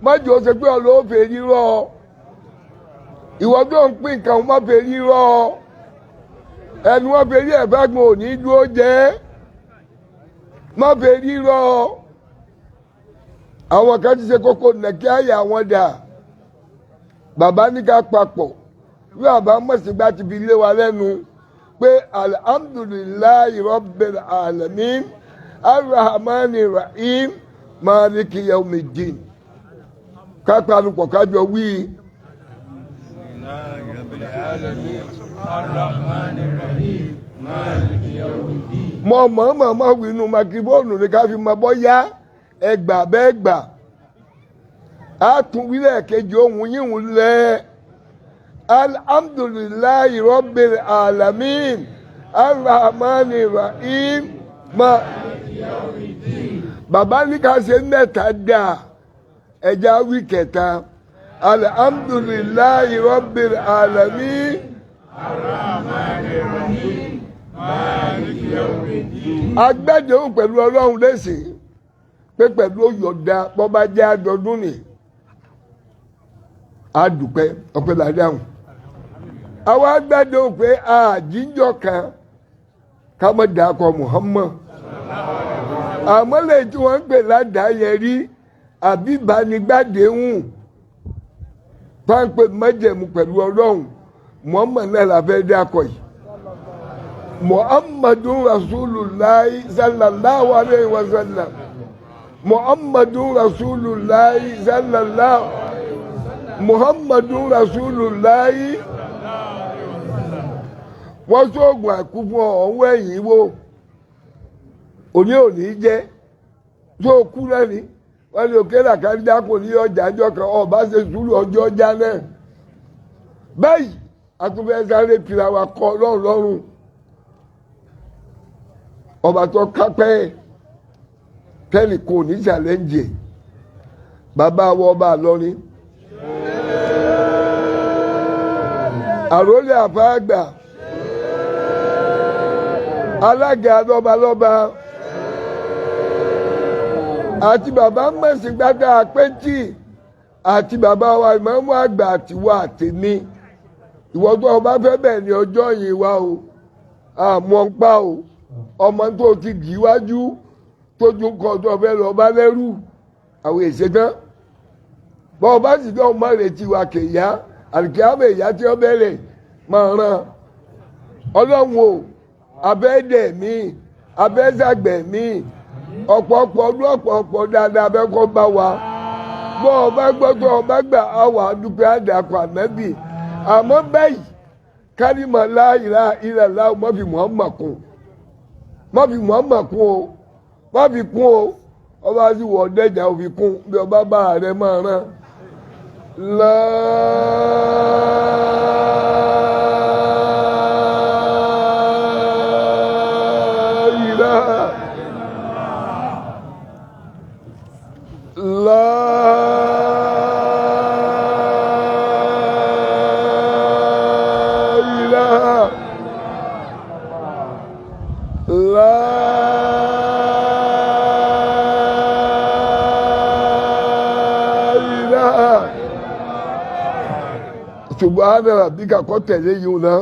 mọ́jọ́ ṣe pé ọlọ́wọ́ fẹ́ rírọ́. Ìwọ tó ń pín nǹkan òun má fẹ́ rírọ́. Ẹnu wọn fẹ́ rí ẹ̀fẹ́ òní dúró jẹ́ má fẹ́ rírọ́. Àwọn kan ti ṣe kókó nàkí àyà wọn dà. Bàbá ní ká papọ̀. Bí bàbá mọ̀sígbà ti fi lé wa lẹ́nu pé alhamdulillahi rabbil alamin arrahmani rahim maliki yawmiddin. Ká panupọ̀ kájọ wí. Mọ mọ̀ọ́mọ̀ mọ̀ wí inú makirifóònù ni ká fi mọ bọ́yá ẹgbà bẹ́ẹ̀ gbà. A tún wílẹ̀ kejì ohun yíhun lẹ́. Alhamdulillahi rabbil alamin arrahmani rahim ma. Bàbá ní ká ṣe mẹ́ta dà ẹja wí kẹta. Alhamdulillahi rabbil alamin. Agbẹ́jọ́ pẹ̀lú Ọlọ́run lẹ́sìn pé pẹ̀lú òyọ̀dá bọ́bá jẹ́ àdọ́dún ni a dúpẹ́ ọpẹ́ làdáhùn. Àwọn agbẹ́jọ́ pé àjíjọ kan ká mọ̀ dàkọ̀ Muhammad. Àmọ́ lè tí wọ́n ń pè ládàá yẹn rí àbíbánigbádéhùn páńpẹ́ májẹ̀mú pẹ̀lú Ọlọ́run Muhammad náà la fẹ́ dákọ̀ yìí. Muhammadun Rasulullahi sallallahu alayhi wa sallam. Muhammadun Rasulullahi sallallahu Muhammadun Rasulullahi. Wọ́n sóògùn àìkú fún ọ̀hún ẹ̀yìn wo òní òní jẹ́ tó kú lẹ́ni wọ́n ní òkè làkàdá kò ní ọjà àjọ kan ọba ṣe sùúrù ọjọ́ ọjà náà báyìí àtúnfẹ́ sáré fira wa kọ́ lọ́rùn lọ́rùn ọba tó kápẹ́ tẹ́lẹ̀ kò ní challenge bàbá wọ ọba àlọ́rin àròlé àfáàgbà alága lọ́balọ́ba àti bàbá mọ̀sígbádà àpẹ́tì àti bàbá wa ìmáàmù àgbà àtiwọ́ àtẹ̀mí ìwọ tó ọba fẹ́ bẹ̀ ní ọjọ́ yìí wá o àmọ́ ń pa o ọmọ tó ti gì wájú tójú ń kọ́ tó fẹ́ lọ bá lẹ́rù àwọn èsè tán bọ́ ọba sì dán ọmọ retí wa kèyà àlùkìyàmọ̀ ìyá tí ó bẹ̀rẹ̀ máa ràn ọlọ́run o abẹ́dẹ̀ mi abẹ́sàgbẹ̀ mi ọ̀pọ̀ọ̀pọ̀ ọdún ọ̀pọ̀ọ̀pọ̀ dáadáa abẹ́ kọ́ bá wa bọ́ ọba gbọ́dọ̀ ọba gbà àwà dúpẹ́ àdàkọ̀ ànábì àmọ́ báyìí kálímà la ilaha illallah má fi Muhammad kún má fi Muhammad kún o má fi kún o ọba sì wọ̀ dẹ́jà òfin kún bí ọba bá rẹ máa rán la ilaha la ilaha la ilaha subhana rabbika kọ́ tẹ̀lé yìí náà.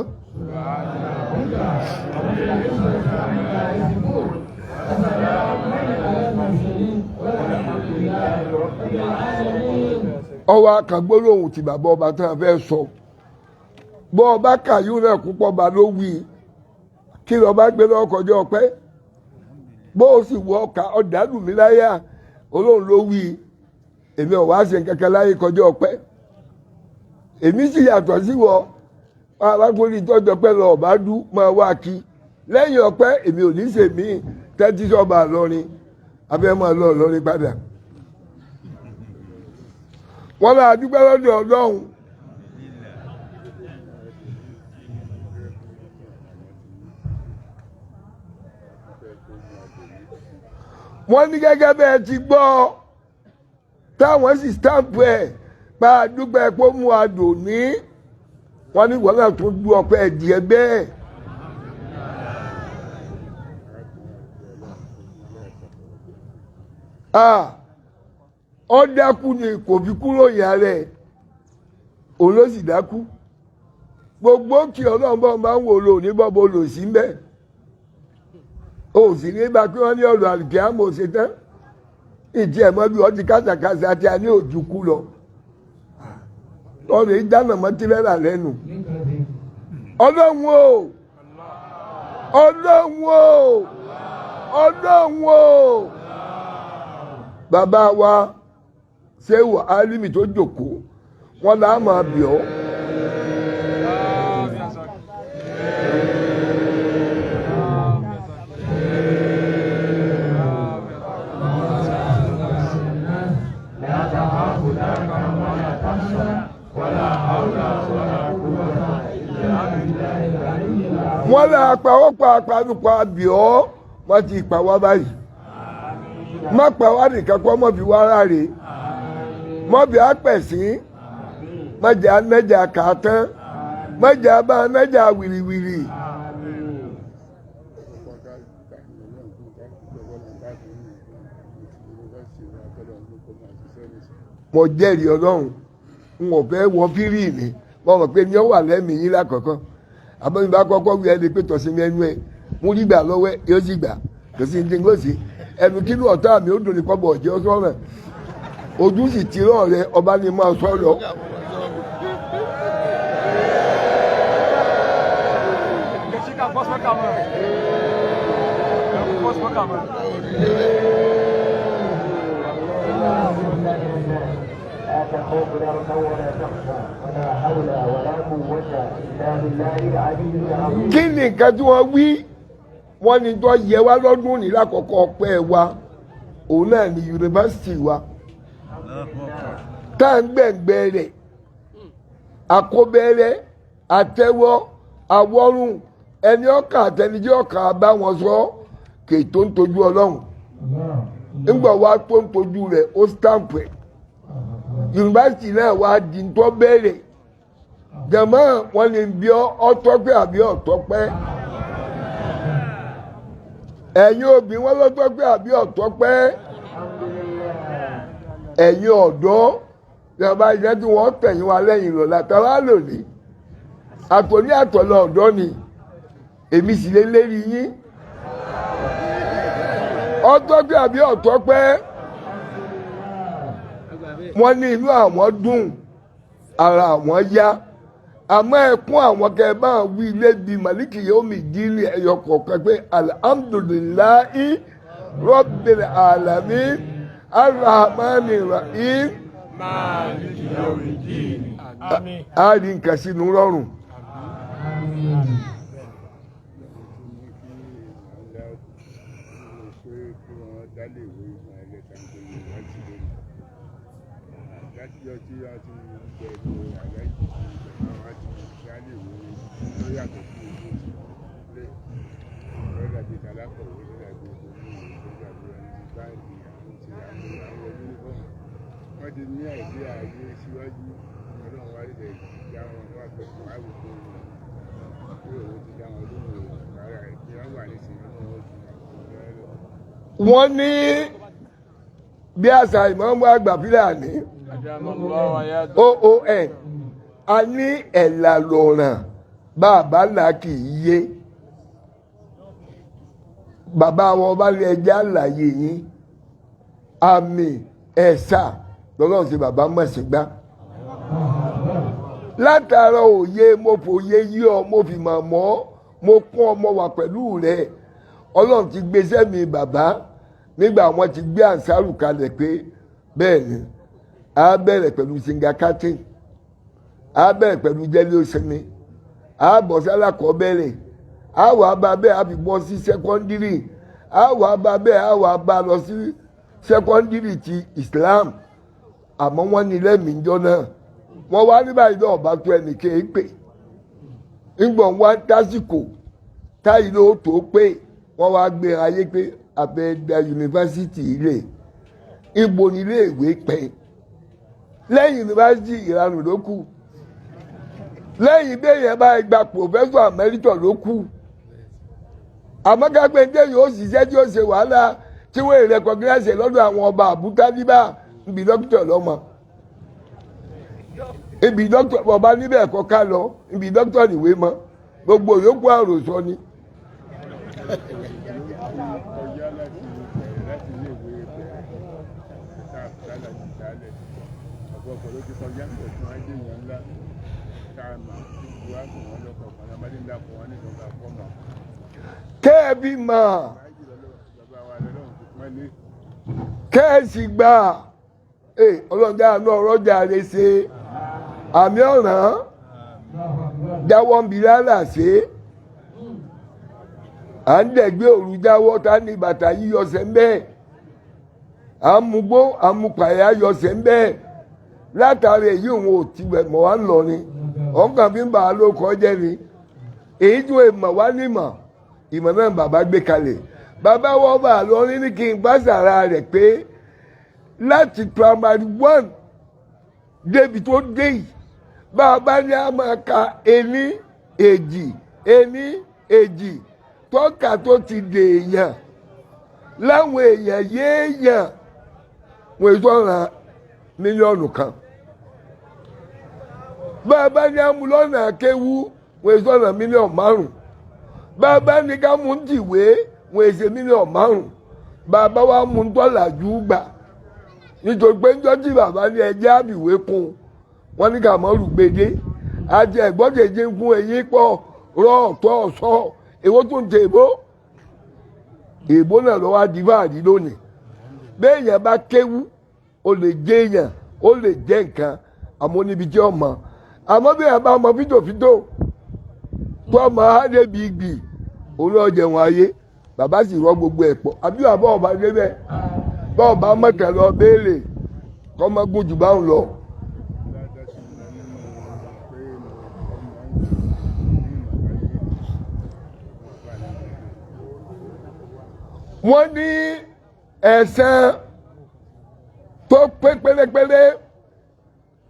Ọwọ́ akàgbólóhùn tí bàbá ọba tí wọ́n fẹ́ sọ bọ́ ọba kàyún náà púpọ̀ bá ló wí kí lọ́ba gbé lọ́kọjọ́ ọpẹ́ bó o sì wọ ọkà ọ̀dàlù mi láyà olóhùn ló wí èmi ò wá ṣe nǹkan kan láyé kọjọ́ ọpẹ́ èmi sì yàtọ̀ sí wọ arákùnrin ìtọ́jọ́ pẹ́ lọ ọ̀bá dú máa wá kí lẹ́yìn ọpẹ́ èmi ò ní ṣe mí tẹ́tí sọ́ba lọ́rin abẹ́ máa lọ lọ́rin padà wọ́n bá dúpẹ́ lọ́dọ̀ Ọlọ́run. Wọ́n ní gẹ́gẹ́ bẹ́ẹ̀ ti gbọ́ táwọn sì stamp ẹ̀ pa dúpẹ́ pé ó mú adùn ní wọ́n ní wọ́n náà tún dú ọpẹ́ ẹ̀dìẹ bẹ́ẹ̀. Ó dákú ni kò fi kúrò ìyá rẹ̀ òun ló sì dákú gbogbo kí ọlọ́run bọ́ máa ń wò lò ní bọ́bọ́ lò sí mbẹ́ o sì ní bá pé wọ́n ní ọ̀rọ̀ àlùkìyámọ̀ ṣe tán Ìdí ẹ̀ mọ́ bí wọ́n ti kásàkásà àti àní òjò kú lọ. Ọ̀rẹ́ ìdáná mọ́ tirẹ́là lẹ́nu. Ọlọ́run o! Ọlọ́run o! Ọlọ́run o! Bàbá wa Ṣéwù Álímì tó jòkó, wọ́n là á máa bì ọ́. Wọ́n lè apawọ́pọ̀ apanupọ̀ abì ọ́, wọ́n ti pa wá báyìí. Má pa wá nìkan kọ́, mọ́ fi wá ráre. Mọ́ fi á pẹ̀sín, má jẹ́ anájà kàátán, má jẹ́ abá anájà wìrìwìrì. Mo jẹ́rìí Ọlọ́run, n ò fẹ́ wọ fírì mi, mo mọ̀ pé ní ó wà lẹ́mìí yín lákọ̀ọ́kọ́. Àmọ́ mi bá kọ́kọ́ wí ẹni pé tọ̀sí mi ẹnu ẹ, mo rí gbà lọ́wọ́ ẹ, yóò sì gbà, kò sí ní gbòsí. Ẹnu kínú ọ̀tá mi ó dùn ní kọ́bọ̀ ọ̀jẹ́ ọ̀sọ́rọ̀. Ojú sì ti rán rẹ, ọba ni máa sọ lọ. لا تخوف دركا ولا تخشى ولا حول ولا قوة إلا بالله العلي العظيم. Kí ni nǹkan tí wọ́n wí? Wọ́n ní tó yẹ wá lọ́dún ní lákọ̀ọ́kọ́ ọpẹ́ wa, òun náà ní yunifásitì wa tá à ń gbẹ̀ngbẹ̀ rẹ̀, àkóbẹ̀rẹ̀, àtẹwọ́, àwọ̀rùn, ẹni ọkà àtẹnijẹ́ ọkà bá wọn sọ kètò ń tojú Ọlọ́run. Ńgbà wa tó ń tojú rẹ̀, ó stamp ẹ̀. Yunifásitì náà wá di ń tọ́ bẹ̀rẹ̀. Jẹ̀mọ́ wọn lè bí ọtọ́pẹ́ àbí ọ̀tọ́pẹ́. Ẹ̀yin òbí wọn lọ́tọ́pẹ́ àbí ọ̀tọ́pẹ́. Ẹ̀yin ọ̀dọ́ ìjọba ìjẹ́ tí wọ́n tẹ̀yìn wa lẹ́yìn lọ́la tàwa lòdì. Àtòní àtọ̀lọ́ ọ̀dọ́ ni èmi sì lé lérí yín. Ọtọ́pẹ́ àbí ọ̀tọ́pẹ́. Wọ́n ní inú àwọn dùn, ara àwọn yá, àmọ́ ẹkún àwọn kẹ bá wí lébi màlíkì yóò mi dílé ẹyọ kọ̀ọ̀kan pé alhamdulillahi rabbil alamin arrahmani rahim. A rí nǹkan sínú rọrùn. Látijọ́ tí a ti bẹ̀rù aláìsí àwọn àti ìdálẹ́wé tó yàtọ̀ sí ojú ilé lọ́dà bíi alákọ̀wé, lọ́dà bíi oníwèé, lọ́dà bíi ẹni tí báńkì àwọn ti àwọn yúnífọ̀mù. Wọ́n ti ní àìdí ààyè síwájú. Ọlọ́run wá lè dá wọn wá pé wàá wò pé pé òun ti dá wọn lóhùn rárá ìpín wọn wà nísìnyí, ọlọ́run ó ju àwọn ọ̀rẹ́ lọ. Wọ́n ní bí àṣà ìmọ̀ọ́mọ́ àgbà Fúlàní oon a ní ẹ̀là lọ̀ràn bàbá là kì í yé. Bàbá wọn bá lè ẹja àlàyé yín àmì ẹ̀sà lọ́lọ́run ṣe bàbá mọ̀ sí gbá. Látara òye mo fòye yí ọ, mo fi mọ̀ mọ́, mo kún ọmọ wà pẹ̀lú rẹ̀. Ọlọ́run ti gbé sẹ́mi bàbá nígbà wọn ti gbé ànsárù kalẹ̀ pé bẹ́ẹ̀ ni a bẹ̀rẹ̀ pẹ̀lú singakatin, a bẹ̀rẹ̀ pẹ̀lú jẹ́lé òsinmi, a bọ̀ sálàkọ́ bẹ̀rẹ̀, a wà bá bẹ́ẹ̀, a fi bọ́ sí sẹ́kọ́ndírì, a wà bá bẹ́ẹ̀, a wà bá lọ sí sẹ́kọ́ndírì ti Islam. Àmọ́ wọ́n ní lẹ́mìí jọ náà wọ́n wá ní báyìí náà ọba tó ẹnì kéé pè ńgbọ̀n wá tásìkò táyì ló tó pé wọ́n wá gbé ayé pé abẹ́ẹ̀dá yunifásitì ilé ibo ní iléèwé pẹ́. Lẹ́yìn yunifásitì ìranù ló kù, lẹ́yìn bẹ́ẹ̀ bá gba pòfẹ́sọ̀ àmẹ́rítọ̀ ló kù. Àmọ́ kápẹ́ ní yóò ṣiṣẹ́ tí ó ṣe wàhálà tí wọ́n èrè rẹkọgíláṣẹ lọ́dọ̀ àwọn ọba àbúká níbà níbi dókítà lọ́mọ ibi dókítà ọba níbẹ̀ ẹ̀kọ́ ká lọ ibi dókítà nìwé mọ́ gbogbo yòókù àròsọ ni. Kọjá láti bẹ̀rẹ̀ láti ilé ìwé bẹ̀rẹ̀. tálà ti dálẹ̀ ọ̀pọ̀lọpọ̀ ló ti kọjá ń bẹ̀ tí wọ́n á dé èèyàn ńlá tá a mà wá kò wọ́n lọ́kọ̀ kan lọ́mọdé ńlá kò wọ́n nínú ọba fọ́mà. Kẹ́ ẹ bí mọ̀. Báyìí lọ́lọ́ bàbá wa lọ́lọ́run ti pọ́n lé. Kẹ́ ẹ sì gbà. Ee, ọlọ́jà àánú ọ̀rọ̀jà rẹ̀ ṣe àmì ọ̀ràn jáwọ́ ń bi rárá ṣe à ń dẹ̀gbẹ́ òru jáwọ́ tá ní bàtà yíyọsẹ̀ ń bẹ́ẹ̀, à ń mugbó, à ń mu pàyà yọsẹ̀ ń bẹ́ẹ̀. Látàrí èyí, òun ò tiwẹ̀ mọ̀ wá ń lọ ni ọ̀nkàn fi ń bà á ló kọjẹ́ ni. Èyí tí wọ́n mọ̀ wá nímọ̀ ìmọ̀ náà bàbá gbé kalẹ̀. Bàbá wọ́n bà á lọ ní kí n bá sàrà rẹ̀ pé láti primary one débi tó dé yìí, bá a bá ní a máa ka ení èjì ení èjì tọ́ka tó ti dè èèyàn láwọn èèyàn yéèyàn wọ́n èso ọ̀ràn 1 mílíọ̀nù. Bá a bá ní amúlọ́nà akéwú, wọ́n èso ọ̀ràn 5 mílíọ̀nù. Bá a bá ní ká mú tìwé, wọ́n èsè 5 mílíọ̀nù. Bá a bá wá mú dọ́là jù gbà, nítorí pé ńjọ́ tí bàbá ní ẹjẹ́ àbíwé kún wọ́n ní ká mọ́ rúgbèdé àti ẹ̀gbọ́dẹ̀jẹ̀ ń fún eyín pọ̀ rọ̀ ọ̀tọ̀ ọ̀sọ́ èwo tó ń tẹ èbó èbó náà lọ́wọ́ adìbáàdì lónìí. Béèyàn bá kéwú, ó lè jẹ́ èèyàn, ó lè jẹ́ nǹkan, àmọ́ níbi tí ó mọ̀. Àmọ́ béèyàn bá mọ fítòfítò tó ọmọ adébí ìgbì, òun náà jẹun ayé. Bàbá sì rọ gbogbo ẹ̀ pọ̀. Àbí bàbá ọba débẹ̀ bá ọba mọ̀tẹ̀ lọ béèrè kọ́ mọ́ gùn jù báwọn lọ. Ládàá sí mi nínú pé mo ọmọ ń ní ìmọ̀ láyé wọn bá ní Wọ́n ní ẹ̀san tó pé pérépéré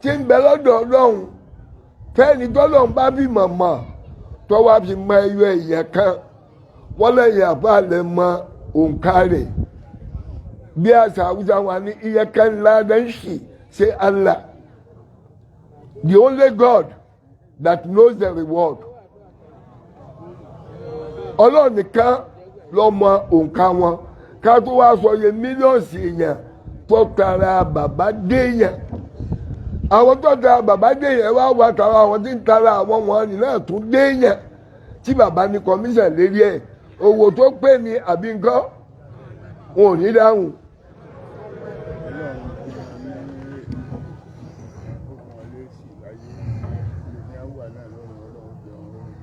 tí ń bẹ lọ́dọ̀ Ọlọ́run fẹ́ni tọ́lọ́run bá bí mọ̀mọ́ tó wá fi mọ ẹyọ èèyàn kan. Wọ́n lẹ́yìn àbá lè mọ òǹkà rẹ̀ bí àṣà Haúsá wa ní iye kan ńlá ń ṣì ṣe Allah, the only God that knows the reward. Ọlọ́run nìkan ló mọ òǹkà wọn, ká tó wá sọ iye mílíọ̀nù èèyàn tó tara bàbá déèyàn. Àwọn tó tara bàbá déèyàn wá wá tara àwọn tí ń tara àwọn wọn ní náà tún déèyàn tí bàbá ní commission lérí ẹ̀. Owó tó pè ní àbí nǹkan wọn ò ní dáhùn. Ọlọ́run fún wọn ní, ó fún wọn lésì láyé ilé ní àwà náà lọ́rùn. Ọlọ́run jẹun lórí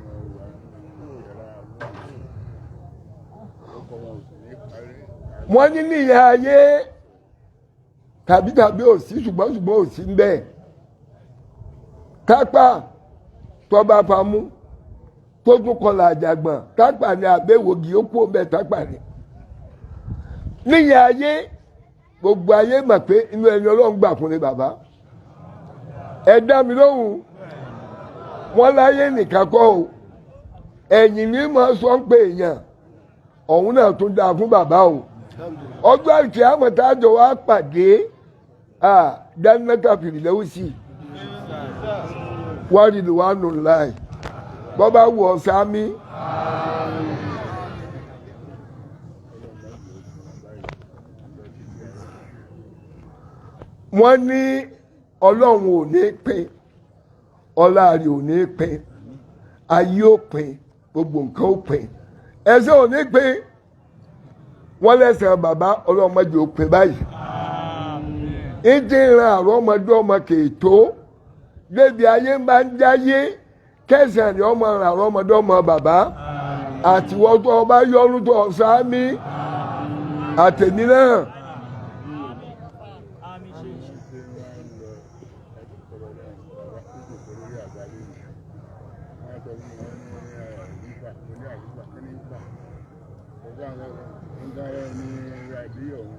ní ọwà ìyára ọkọ̀ wọn ò sì ní parí. Wọ́n ní níyà ayé tàbí tàbí òsì, ṣùgbọ́n ṣùgbọ́n òsì ń bẹ. Tápà tọba pamú tó tún kọlà àjàgbọ̀n, tápà ní àbẹ̀wògì ó kú ọbẹ̀. Tápà ní níyà ayé, gbogbo ayé mọ̀ pé inú ẹni Ọlọ́run gbà fún ni bàbá. Ẹ dá mi lóhùn. Wọ́n láyé nìkan kọ́ o, ẹ̀yìn ní mọ̀ sọ ń pè èèyàn ọ̀hún náà tún dáa fún bàbá o. Ọjọ́ àti àmọ̀tájọ wa pàdé dánilẹ́ta fìrìlẹ́wùsì wárí ló wà nù láì bọ́bá wù ọ́ sámi. Wọ́n ní Ọlọ́run ò ní pín ọlá rẹ̀, ò ní pín ayé, ò pín gbogbo nǹkan, ò pín ẹsẹ̀, ò ní pín. Wọ́n lẹ́sẹ̀ bàbá ọlọ́mọdé ò pín báyìí. Ìdí ìran àrọ́ ọmọdé ọmọ kèétó débi ayé ń bá ń jáyé kẹsàn-án ni ọmọ ìran àrọ́ ọmọdé ọmọ bàbá àtiwọ́ tó ọba yọrù tó ọ̀sámi àtẹ̀mí náà. Ṣe wọ́n ń lọ láti tọrọ lọ́rùn bàbá tó jòkó lórí àga lónìí. Wọ́n sọ fún wọn ní àyíká, mo ní àyíká kí ní gbà ọgbà àwọn ń dára ní àbí ọ̀hún.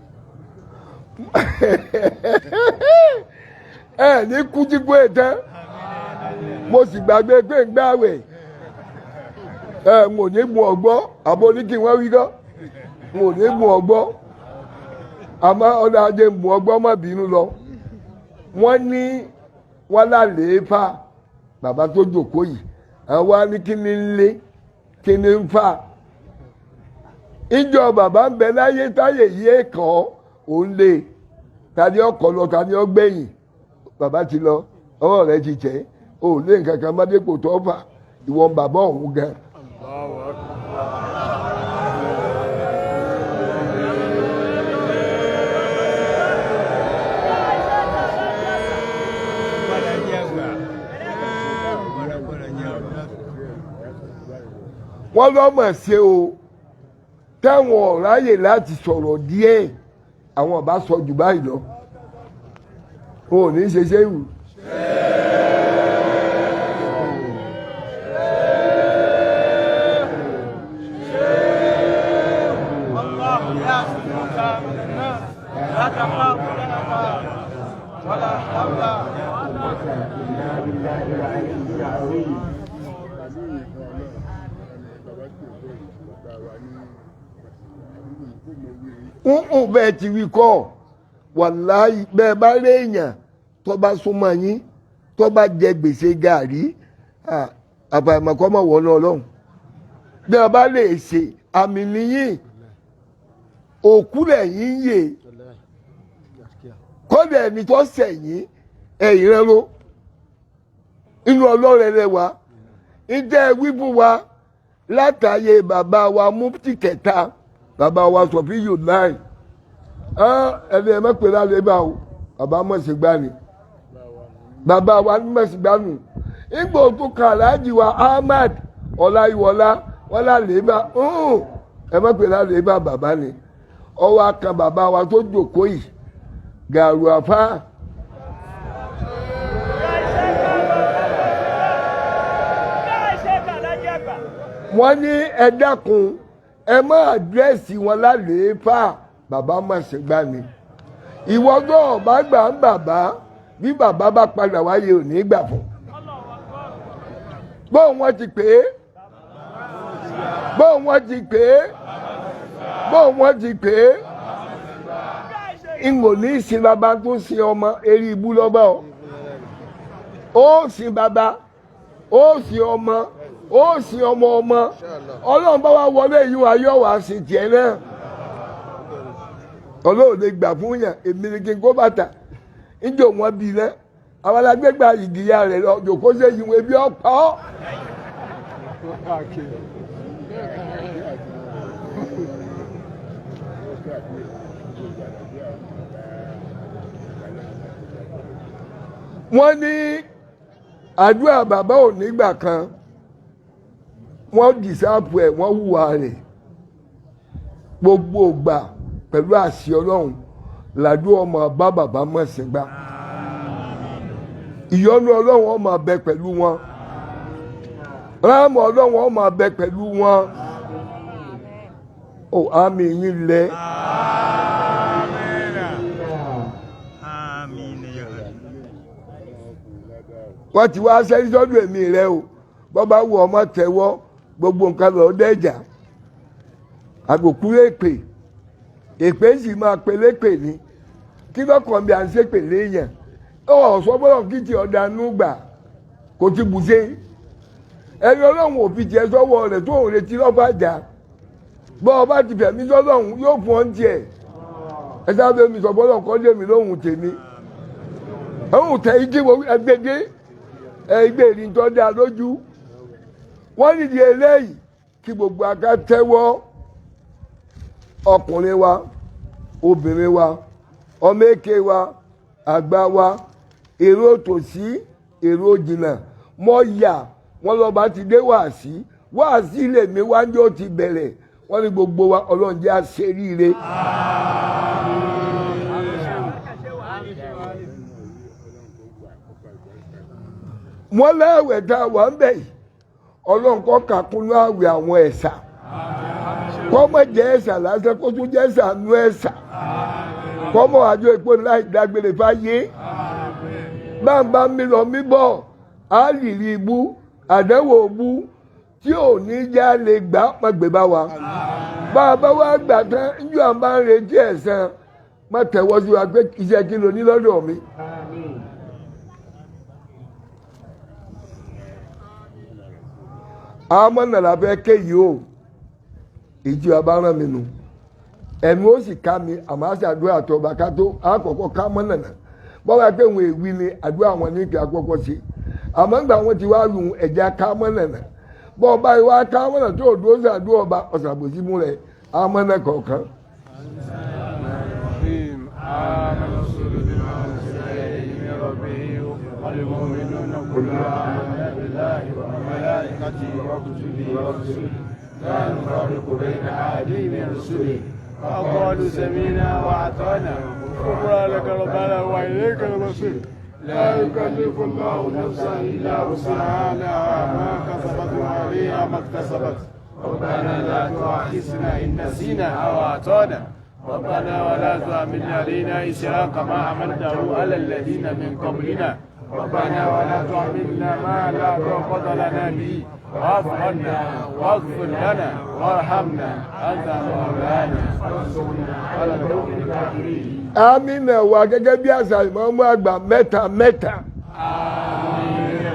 Ẹ ní kú jígbó ẹ tán. Mo sì gbàgbé pé ń gbàwẹ̀ ẹ. N ò ní gun ọgbọ́ àbọ̀ ní kí wọ́n wí gọ́. N ò ní gun ọgbọ́, àmọ́ ọ̀dà ajé ń gun ọgbọ́, má bínú lọ. Wọ́n ní wọ́n lálẹ́ fà bàbá tó jòkó yìí. Àwọn á ní kí ni ń lé, kí ni ń fà. Ìjọ bàbá ń bẹ láyé táyé yìí kàn òun lé. Ta ni ọkọ̀ lọ, ta ni ọgbẹ̀yìn? Bàbá ti lọ, ọwọ́ rẹ ti tẹ̀, o ò lé nǹkan kan má dépò tó fà, ìwọ ń bàbá òun gan. Wọ́n lọ́mọ̀ ṣe o, táwọn ọ̀ráyè láti sọ̀rọ̀ díẹ̀, àwọn ọba sọ jù báyìí lọ. O ò ní ṣe ṣéwù. الله يعصمك من الناس لا تخاف دركا ولا حول قوة إلا بالله العلي العظيم. Bàbá tí ò gbọ́ yìí, bàbá wa ní àdúgbò yìí kó mọ wí rí. Ń bẹ́ẹ̀ ti wí kọ́, wàláhì bẹ́ẹ̀ bá rí èèyàn tó bá súnmọ́ yín, tó bá jẹ gbèsè gàrí, àfàìmọ̀ kọ́ mọ̀ wọ́n ọlọ́run. Bí a bá lè ṣe àmì níyìn, òkú lẹ́yìn yè, kọ́dà ẹni tó sẹ̀yìn ẹ̀yìn rẹ ló inú ọlọ́rẹ̀ rẹ wá. Ǹjẹ́ wí fún wa látàyè bàbá wa mufti kẹta, bàbá wa Sọfíyù láì ẹni ẹ má pè lálẹ́ bá o, bàbá mọ̀sígbà ni, bàbá wa mọ̀sígbà nù. Ìgbò tó kan Aláàjì wa Ahmad Ọláyíwọlá wọn lálẹ́ bá, ẹ má pè lálẹ́ bá bàbá ni. Ọwọ́ akan bàbá wa tó jòkó yìí, gàrú àfáà. Wọ́n ní ẹ dákun, ẹ má àdírẹ́sì wọn lálẹ́fà, bàbá mọ̀sẹ̀gbà ni. Ìwọ náà bá gbà ń bàbá, bí bàbá bá padà wáyé ò ní gbà fún. Bóun wọ́n ti pè é, bóun wọ́n ti pè é, bóun wọ́n ti pè é. N ò ní sin bàbá tó sin ọmọ eré ibú lọ́bọ̀ o. Ó sin bàbá, ó sin ọmọ, ó sin ọmọ ọmọ. Ọlọ́run bá wa wọlé yìí wá yọ̀ wá sí tiẹ̀ náà. Ọlọ́run lè gbà fún yàn, èmi ni kí n kó bàtà. Níjọ́ wọn bí lẹ́, àwọn alágbègbà ìdíyà rẹ̀ lọ, jòkó ṣe ìwé bí ọ̀pọ̀. Wọ́n ní àdúrà bàbá ò nígbà kan, wọ́n dìsáàpù ẹ̀, wọ́n hùwà rẹ̀ gbogbo ògbà pẹ̀lú àṣẹ Ọlọ́run làdúrà ọmọ bá bàbá mọ̀sìngbà. Ìyọ́nú Ọlọ́run ó máa bẹ pẹ̀lú wọn, ráàmù Ọlọ́run ó máa bẹ pẹ̀lú wọn. Ó àmì yín lẹ. Wọ́n ti wá sẹ́rí sọ́dọ̀ èmi rẹ o, bọ́ bá wù ọmọ tẹ̀wọ́, gbogbo nǹkan lọ dẹ́jà. Àgòkú èpè, èpè sì máa pelépe ni. Kí lọ́kàn bí à ń ṣépè léèyàn? Ó sọ bọ́lọ̀ kí ti ọ̀dà nú gbà kò ti bù ṣe. Ẹni Ọlọ́run ò fi tiẹ̀ sọ́wọ́ rẹ̀ tó ń retí lọ́fàjà. Bọ́ ọba ti fẹ̀mí sọ́lọ́run yóò fún ọ́n tiẹ̀. Ẹ sábẹ́ mi sọ bọ́lọ̀ kọ́ lé mi lóhùn tèmi. Òun tẹ̀ igi wo ẹgbẹ́dé ẹgbẹ́ ìrìn tó dáa lójú. Wọ́n nídìí eléyìí kí gbogbo aká tẹ́wọ́, ọkùnrin wa, obìnrin wa, ọmọ èké wa, àgbà wa, èrò tòsí, èrò jìnnà. Mọ́ yà wọ́n lọ́ba ti dé wàásí, wàásí lèmi wájú ó ti bẹ̀rẹ̀. Wọ́n ní gbogbo wa Ọlọ́run jẹ́ àṣeríire. Wọ́n láwẹ̀ tá a wà ń bẹ̀ yìí, Ọlọ́run kó kà kúnú àwẹ̀ àwọn ẹ̀sà, kó má jẹ́ ẹ̀sà lásán, kó tún jẹ́ ẹ̀sà nú ẹ̀sà, kó mọ̀ àjọ ìpò láì dágbére fáyé. Báńbá mi lọ mí bọ̀, á lì rí ibú, àdánwò ibú tí ò ní já lè gbà má gbé bá wa. Bá a bá wá gbà tán, njọ́ à ń bá ń retí ẹ̀san, má tẹ̀wọ́ sí wa pé iṣẹ́ kí lo ní lọ́dọ̀ mi. Àmọ́ nàlá fẹ́ ké yìí o, ìjì wa bá rán mi nù. Ẹnu ó sì ká mi, àmọ́ àṣà àdúrà tọba ká tó àkọ́kọ́ ká mọ́ nànà. Bọ́lá pé òun èwì ni àdúrà wọn ní kí àkọ́kọ́ ṣe. Àmọ́ ńgbà wọn ti wá lu ẹ̀já ká mọ́ nànà. Bọ́ ọba ìwà ká mọ́ nànà tó dúró sí àdúrà ọba ọ̀sàbòsí mú rẹ̀ á mọ́ nà kọ̀ọ̀kan. لا نفرق بين أحد من رسله وقالوا سمعنا وأطعنا غفرانك ربنا وإليك المصير لا يكلف الله نفسا إلا وسعها لها ما كسبت وعليها ما اكتسبت ربنا لا تؤاخذنا إن نسينا أو أعطانا ربنا ولا تحمل علينا إسرا كما حملته على الذين من قبلنا ربنا ولا تحملنا ما لا طاقة لنا به واعف عنا واغفر لنا وارحمنا أنت مولانا فانصرنا على القوم الكافرين. Amina wa gẹ́gẹ́ bí àṣà ìmọ̀ọ́mọ́ àgbà mẹ́ta mẹ́ta. Àmín,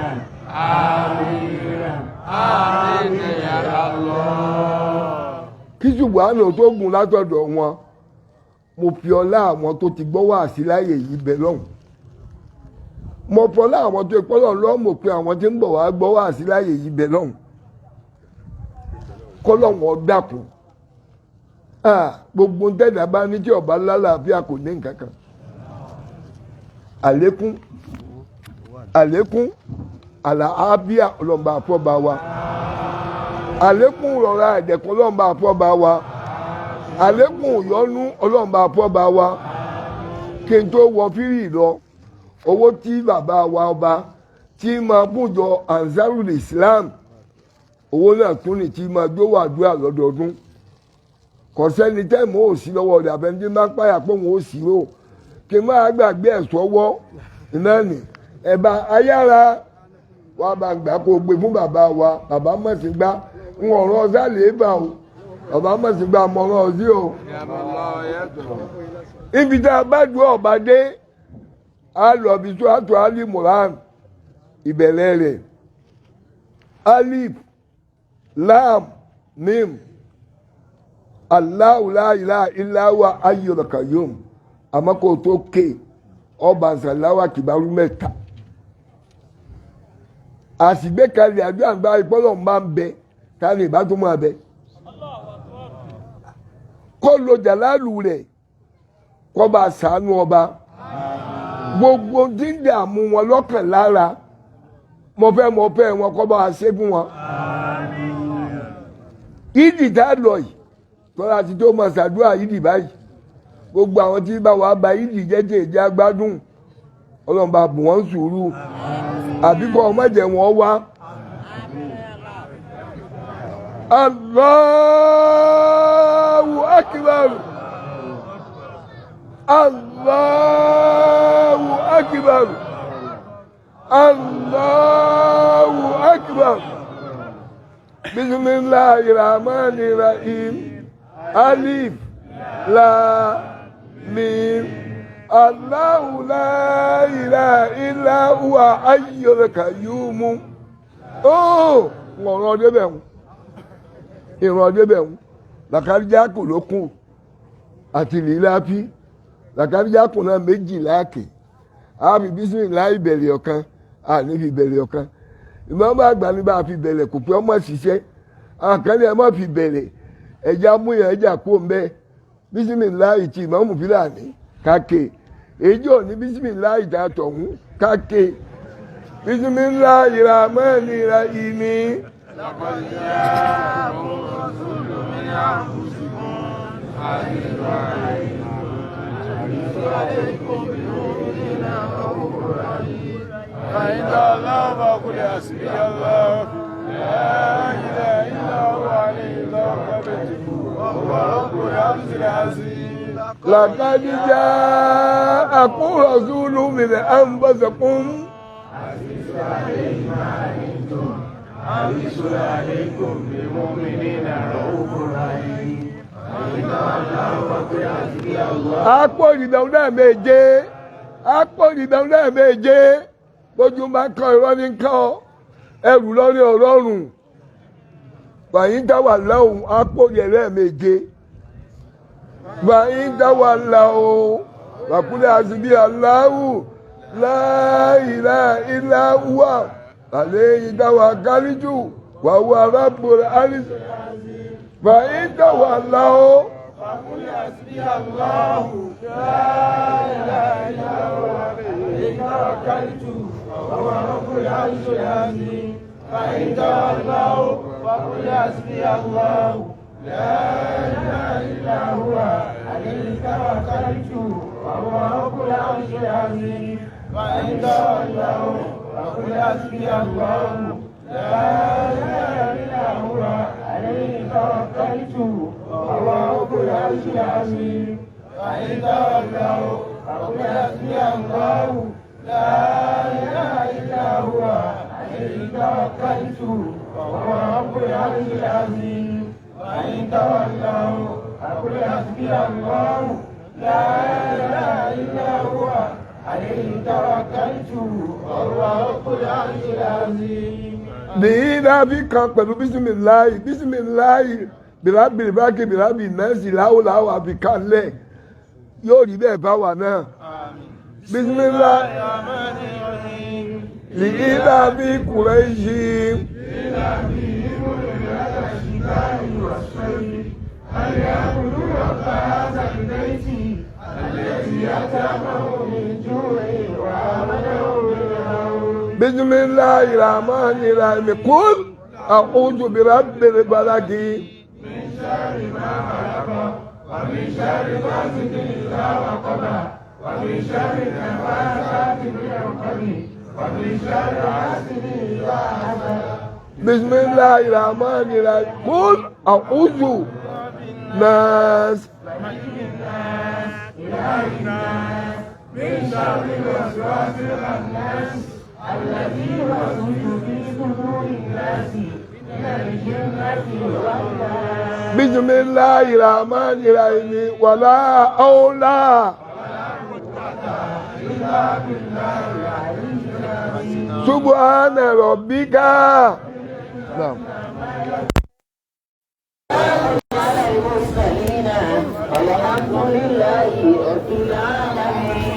àmín, àmín ya Allah. Kí ṣùgbọ́n àná tó gùn látọ̀dọ̀ wọn, mo fi ọlá àwọn tó ti gbọ́ wá sí láyè yìí bẹ̀ lọ́hùn. Mo fọlá àwọn tó ìpọ́lọ̀ lọ́mọ̀ pé àwọn tí ń bọ̀ wá gbọ́ wá sí láyè yìí bẹ̀ lọ́hùn. Kọ́lọ́hùn dákun. Gbogbo tẹ́lẹ̀ bá ní tí ọba lálàáfíà kò ní nǹkan kan. Àlékún, àlékún, àlàáfíà ọlọ́mọba àfọ́ba wa. Àlékún rọra ẹ̀dẹ̀kùn ọlọ́mọba àfọ́ba wa. Àlékún ìyọ́nú ọlọ́mọba àfọ́ba wa. Kí n tó wọ fírì lọ, owó tí bàbá wa ọba tí máa kúnjọ Ansarul Islam, owó náà tún ní tí máa gbé wàdúrà lọ́dọọdún. Kò sẹ́ni tẹ́ẹ̀mù ò sí lọ́wọ́ rẹ̀ àfẹnudí máa ń páyà pé òun ò sí o. Kí n máa gbàgbé ẹ̀sọ́ wọ́ iná nì. Ẹ̀bà ayára wa bá gbà kó o gbé fún bàbá wa, bàbá mọ̀ sí gbá. Ń ọ̀rọ̀ sálẹ̀ bá o, bàbá mọ̀ sí gbá mọ̀ ọ̀rọ̀ sí o. Ibi tá a bá dùn ọ̀bá dé, a lọ bí tó a tó Ali Moran ìbẹ̀rẹ̀ rẹ̀. Alif, Lam, Mim. Allahu la ilaha illa huwa hayyul qayyum. Àmọ́ kó tó ké ọba nsàláwà kìbárú mẹ́ta. Àsìgbékalẹ̀ àdúrà ń bá ìpọ́lọ̀ máa ń bẹ ta ni ìbá tó máa bẹ. Kó lo jàlálù rẹ̀ kó bá ṣàánú ọba. Gbogbo tí ń dààmú wọn lọ́kàn lára mo fẹ́ wọn kó bá ṣe fún wọn. Ìdí tá a lọ yìí tọ́lá ti tó máa ṣàdúrà yìí báyìí. Gbogbo àwọn tí bá wàá ba yìí jẹ́jẹ́ ìjà gbádùn ọlọ́run bá bù wọ́n sùúrù àbí kọ́ ọmọ ẹ̀jẹ̀ wọn wá. Allahu akbar, Allahu akbar, Allahu akbar. Bismillahir rahmanir rahim. Alif, Lam, Mim. Allahu la ilaha illa huwa hayyul qayyum. Ó ọ̀rọ̀ débẹ̀ ń. Ìrọ̀ débẹ̀ ń. Làkàríjà kò ló kù àti lílápí. Làkàríjà kò náà méjì láàkè. Àbí bísímìláì ìbẹ̀rẹ̀ ọ̀kan, àní fi bẹ̀rẹ̀ ọ̀kan. Ìmọ̀ọ́mọ́ àgbà ní bá a fi bẹ̀rẹ̀ kò pé ọmọ ṣiṣẹ́. Àkànní ẹ̀ má fi bẹ̀rẹ̀. Ẹja mú yẹn ẹja kó mbẹ. Bísímìláì ti ìmọ̀ọ́mù Fúlàní káké. Èyí ò ní bísímìláì ta tọ̀hún káké. Bísímìláì ramani rahimi. فإن الله فقل حسبي الله لا إله إلا هو عليه توكلت وهو رب العرش العظيم. لقد جاءكم رسول من أنفسكم عزيز عليه ما عنتم حريص عليكم بالمؤمنين رؤوف رحيم. Àpò ìdàgbọ́n náà méje, àpò ìdàgbọ́n náà méje, bójú máa kọ́ irọ́ ní kọ́ ẹrù lórí ọlọ́run. Wàyí táwà lọ́hùn àpò ìrẹ́ méje. Fàyín tawallau faqul hasbi Allahu la ilaha illa huwa alayhi tawakkaltu wa huwa rabbul arshil. Fàyín tawallau فقل حسبي الله لا إله إلا هو عليه توكلت وهو رب العرش العظيم. فإن تولوا فقل حسبي الله لا إله إلا هو عليه توكلت وهو رب العرش العظيم. فإن تولوا فقل حسبي الله لا إله إلا هو عليه توكلت وهو رب العرش العظيم. فإن تولوا فقل حسبي الله لا إله إلا هو عليه توكلت وهو رب العرش العظيم. فإن تولوا فقل حسبي الله لا إله إلا هو عليه توكلت وهو رب العرش العظيم. Ní dábì kan pẹ̀lú bísímìláì bísímìláì bìlábìlì báàkì bìlábì nẹ́ẹ̀sì láwùláwù àbíkálẹ̀ yóò rí bẹ́ẹ̀ bá wà náà. Bísímìláì lìí dábì Kùrẹ́ṣì. Bismillahi rahmani rahim. Kul a'udhu bi rabbil falaki. Min sharri ma khalaq wa min sharri ghasiqin idha waqab wa min sharri naffathati fil 'uqad wa min sharri hasidin idha hasad. Bismillahi rahmani rahim. Kul a'udhu nas. Malikin nas, ilahin nas, min sharri waswasil khannas. الذي يوسوس في صدور الناس من الجنة والناس. بسم الله الرحمن الرحيم ولا حول ولا قوة إلا بالله العلي العظيم. سبحان ربك. نعم. على المرسلين والحمد لله رب العالمين.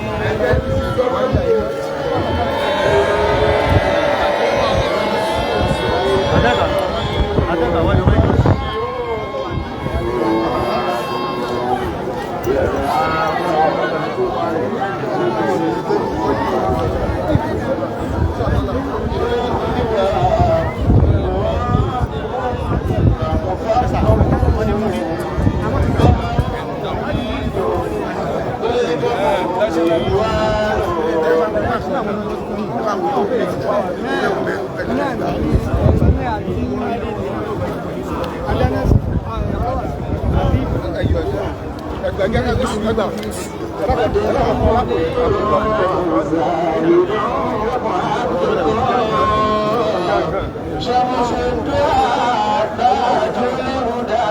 شمس الدعاء تاج الهدى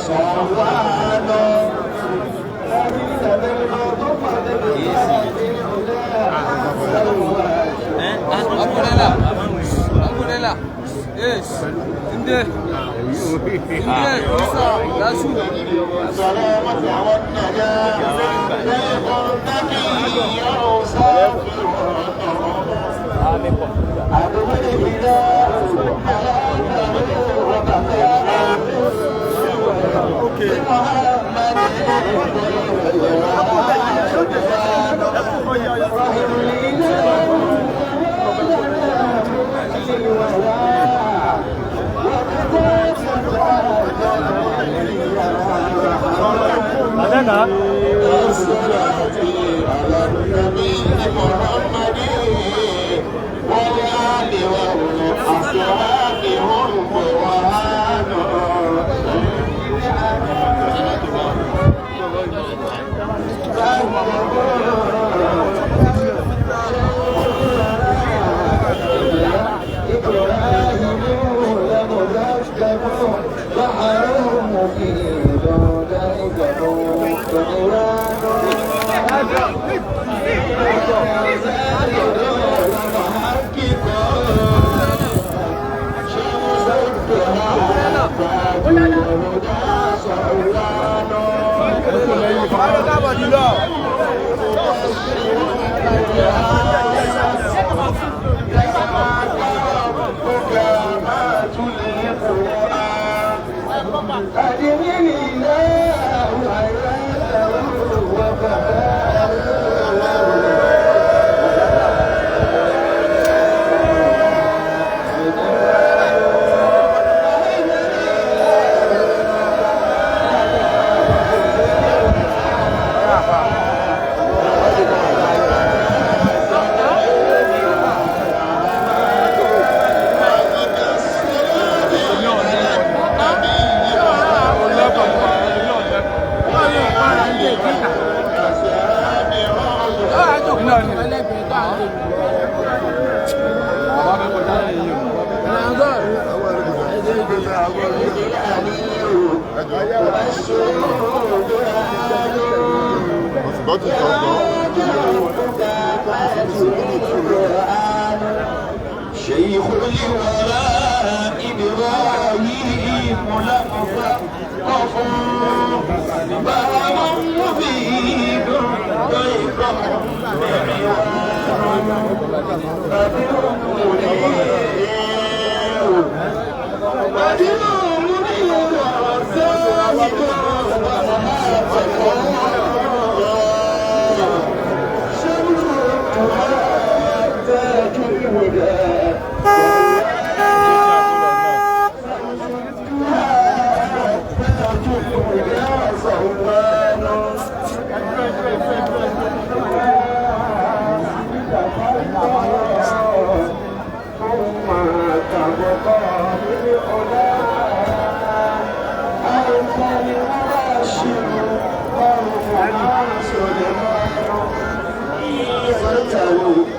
صفوان Angolela, yes, Inde, Inde, Lasu. السلامة والنجاة طريق النبي صافي على النبي محمد والآل والأصحاب والقرآن. إبراهيم لمركب بحر مفيد ذلك قرآن. شيخ الوراء إبراهيم لمثقف باب مفيد ضيف بدر منير زاهد تاج الهدى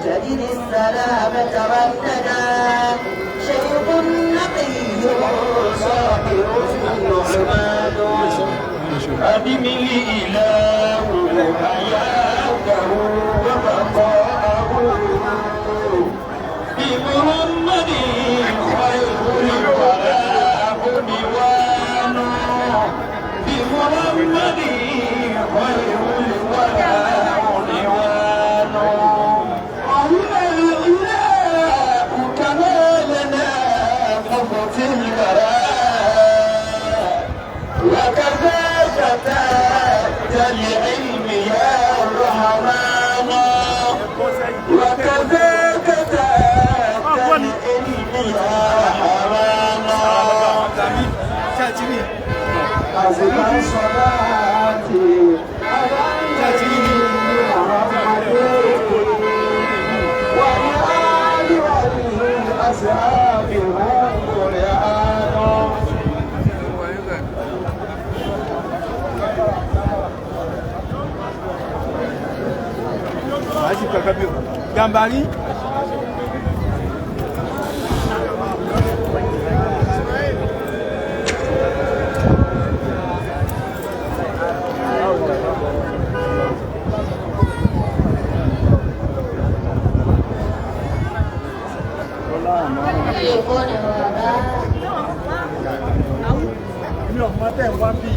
تجد السلامة والندى شيخ نقي صابر نعمان أدم الإله حياته وبقاءه بمحمد خير الورى عدوان بمحمد خير الورى عدوان وهو الإله كما لنا في البراء وكذاك تاج العلم يا الرحمن وكذاك تاج العلم يا رحمن أزكى صلاتي على النبي محمد وعلى آله وأصحابه القرآن. Gambari. Mi ò mọ tẹ́ ń wá bí.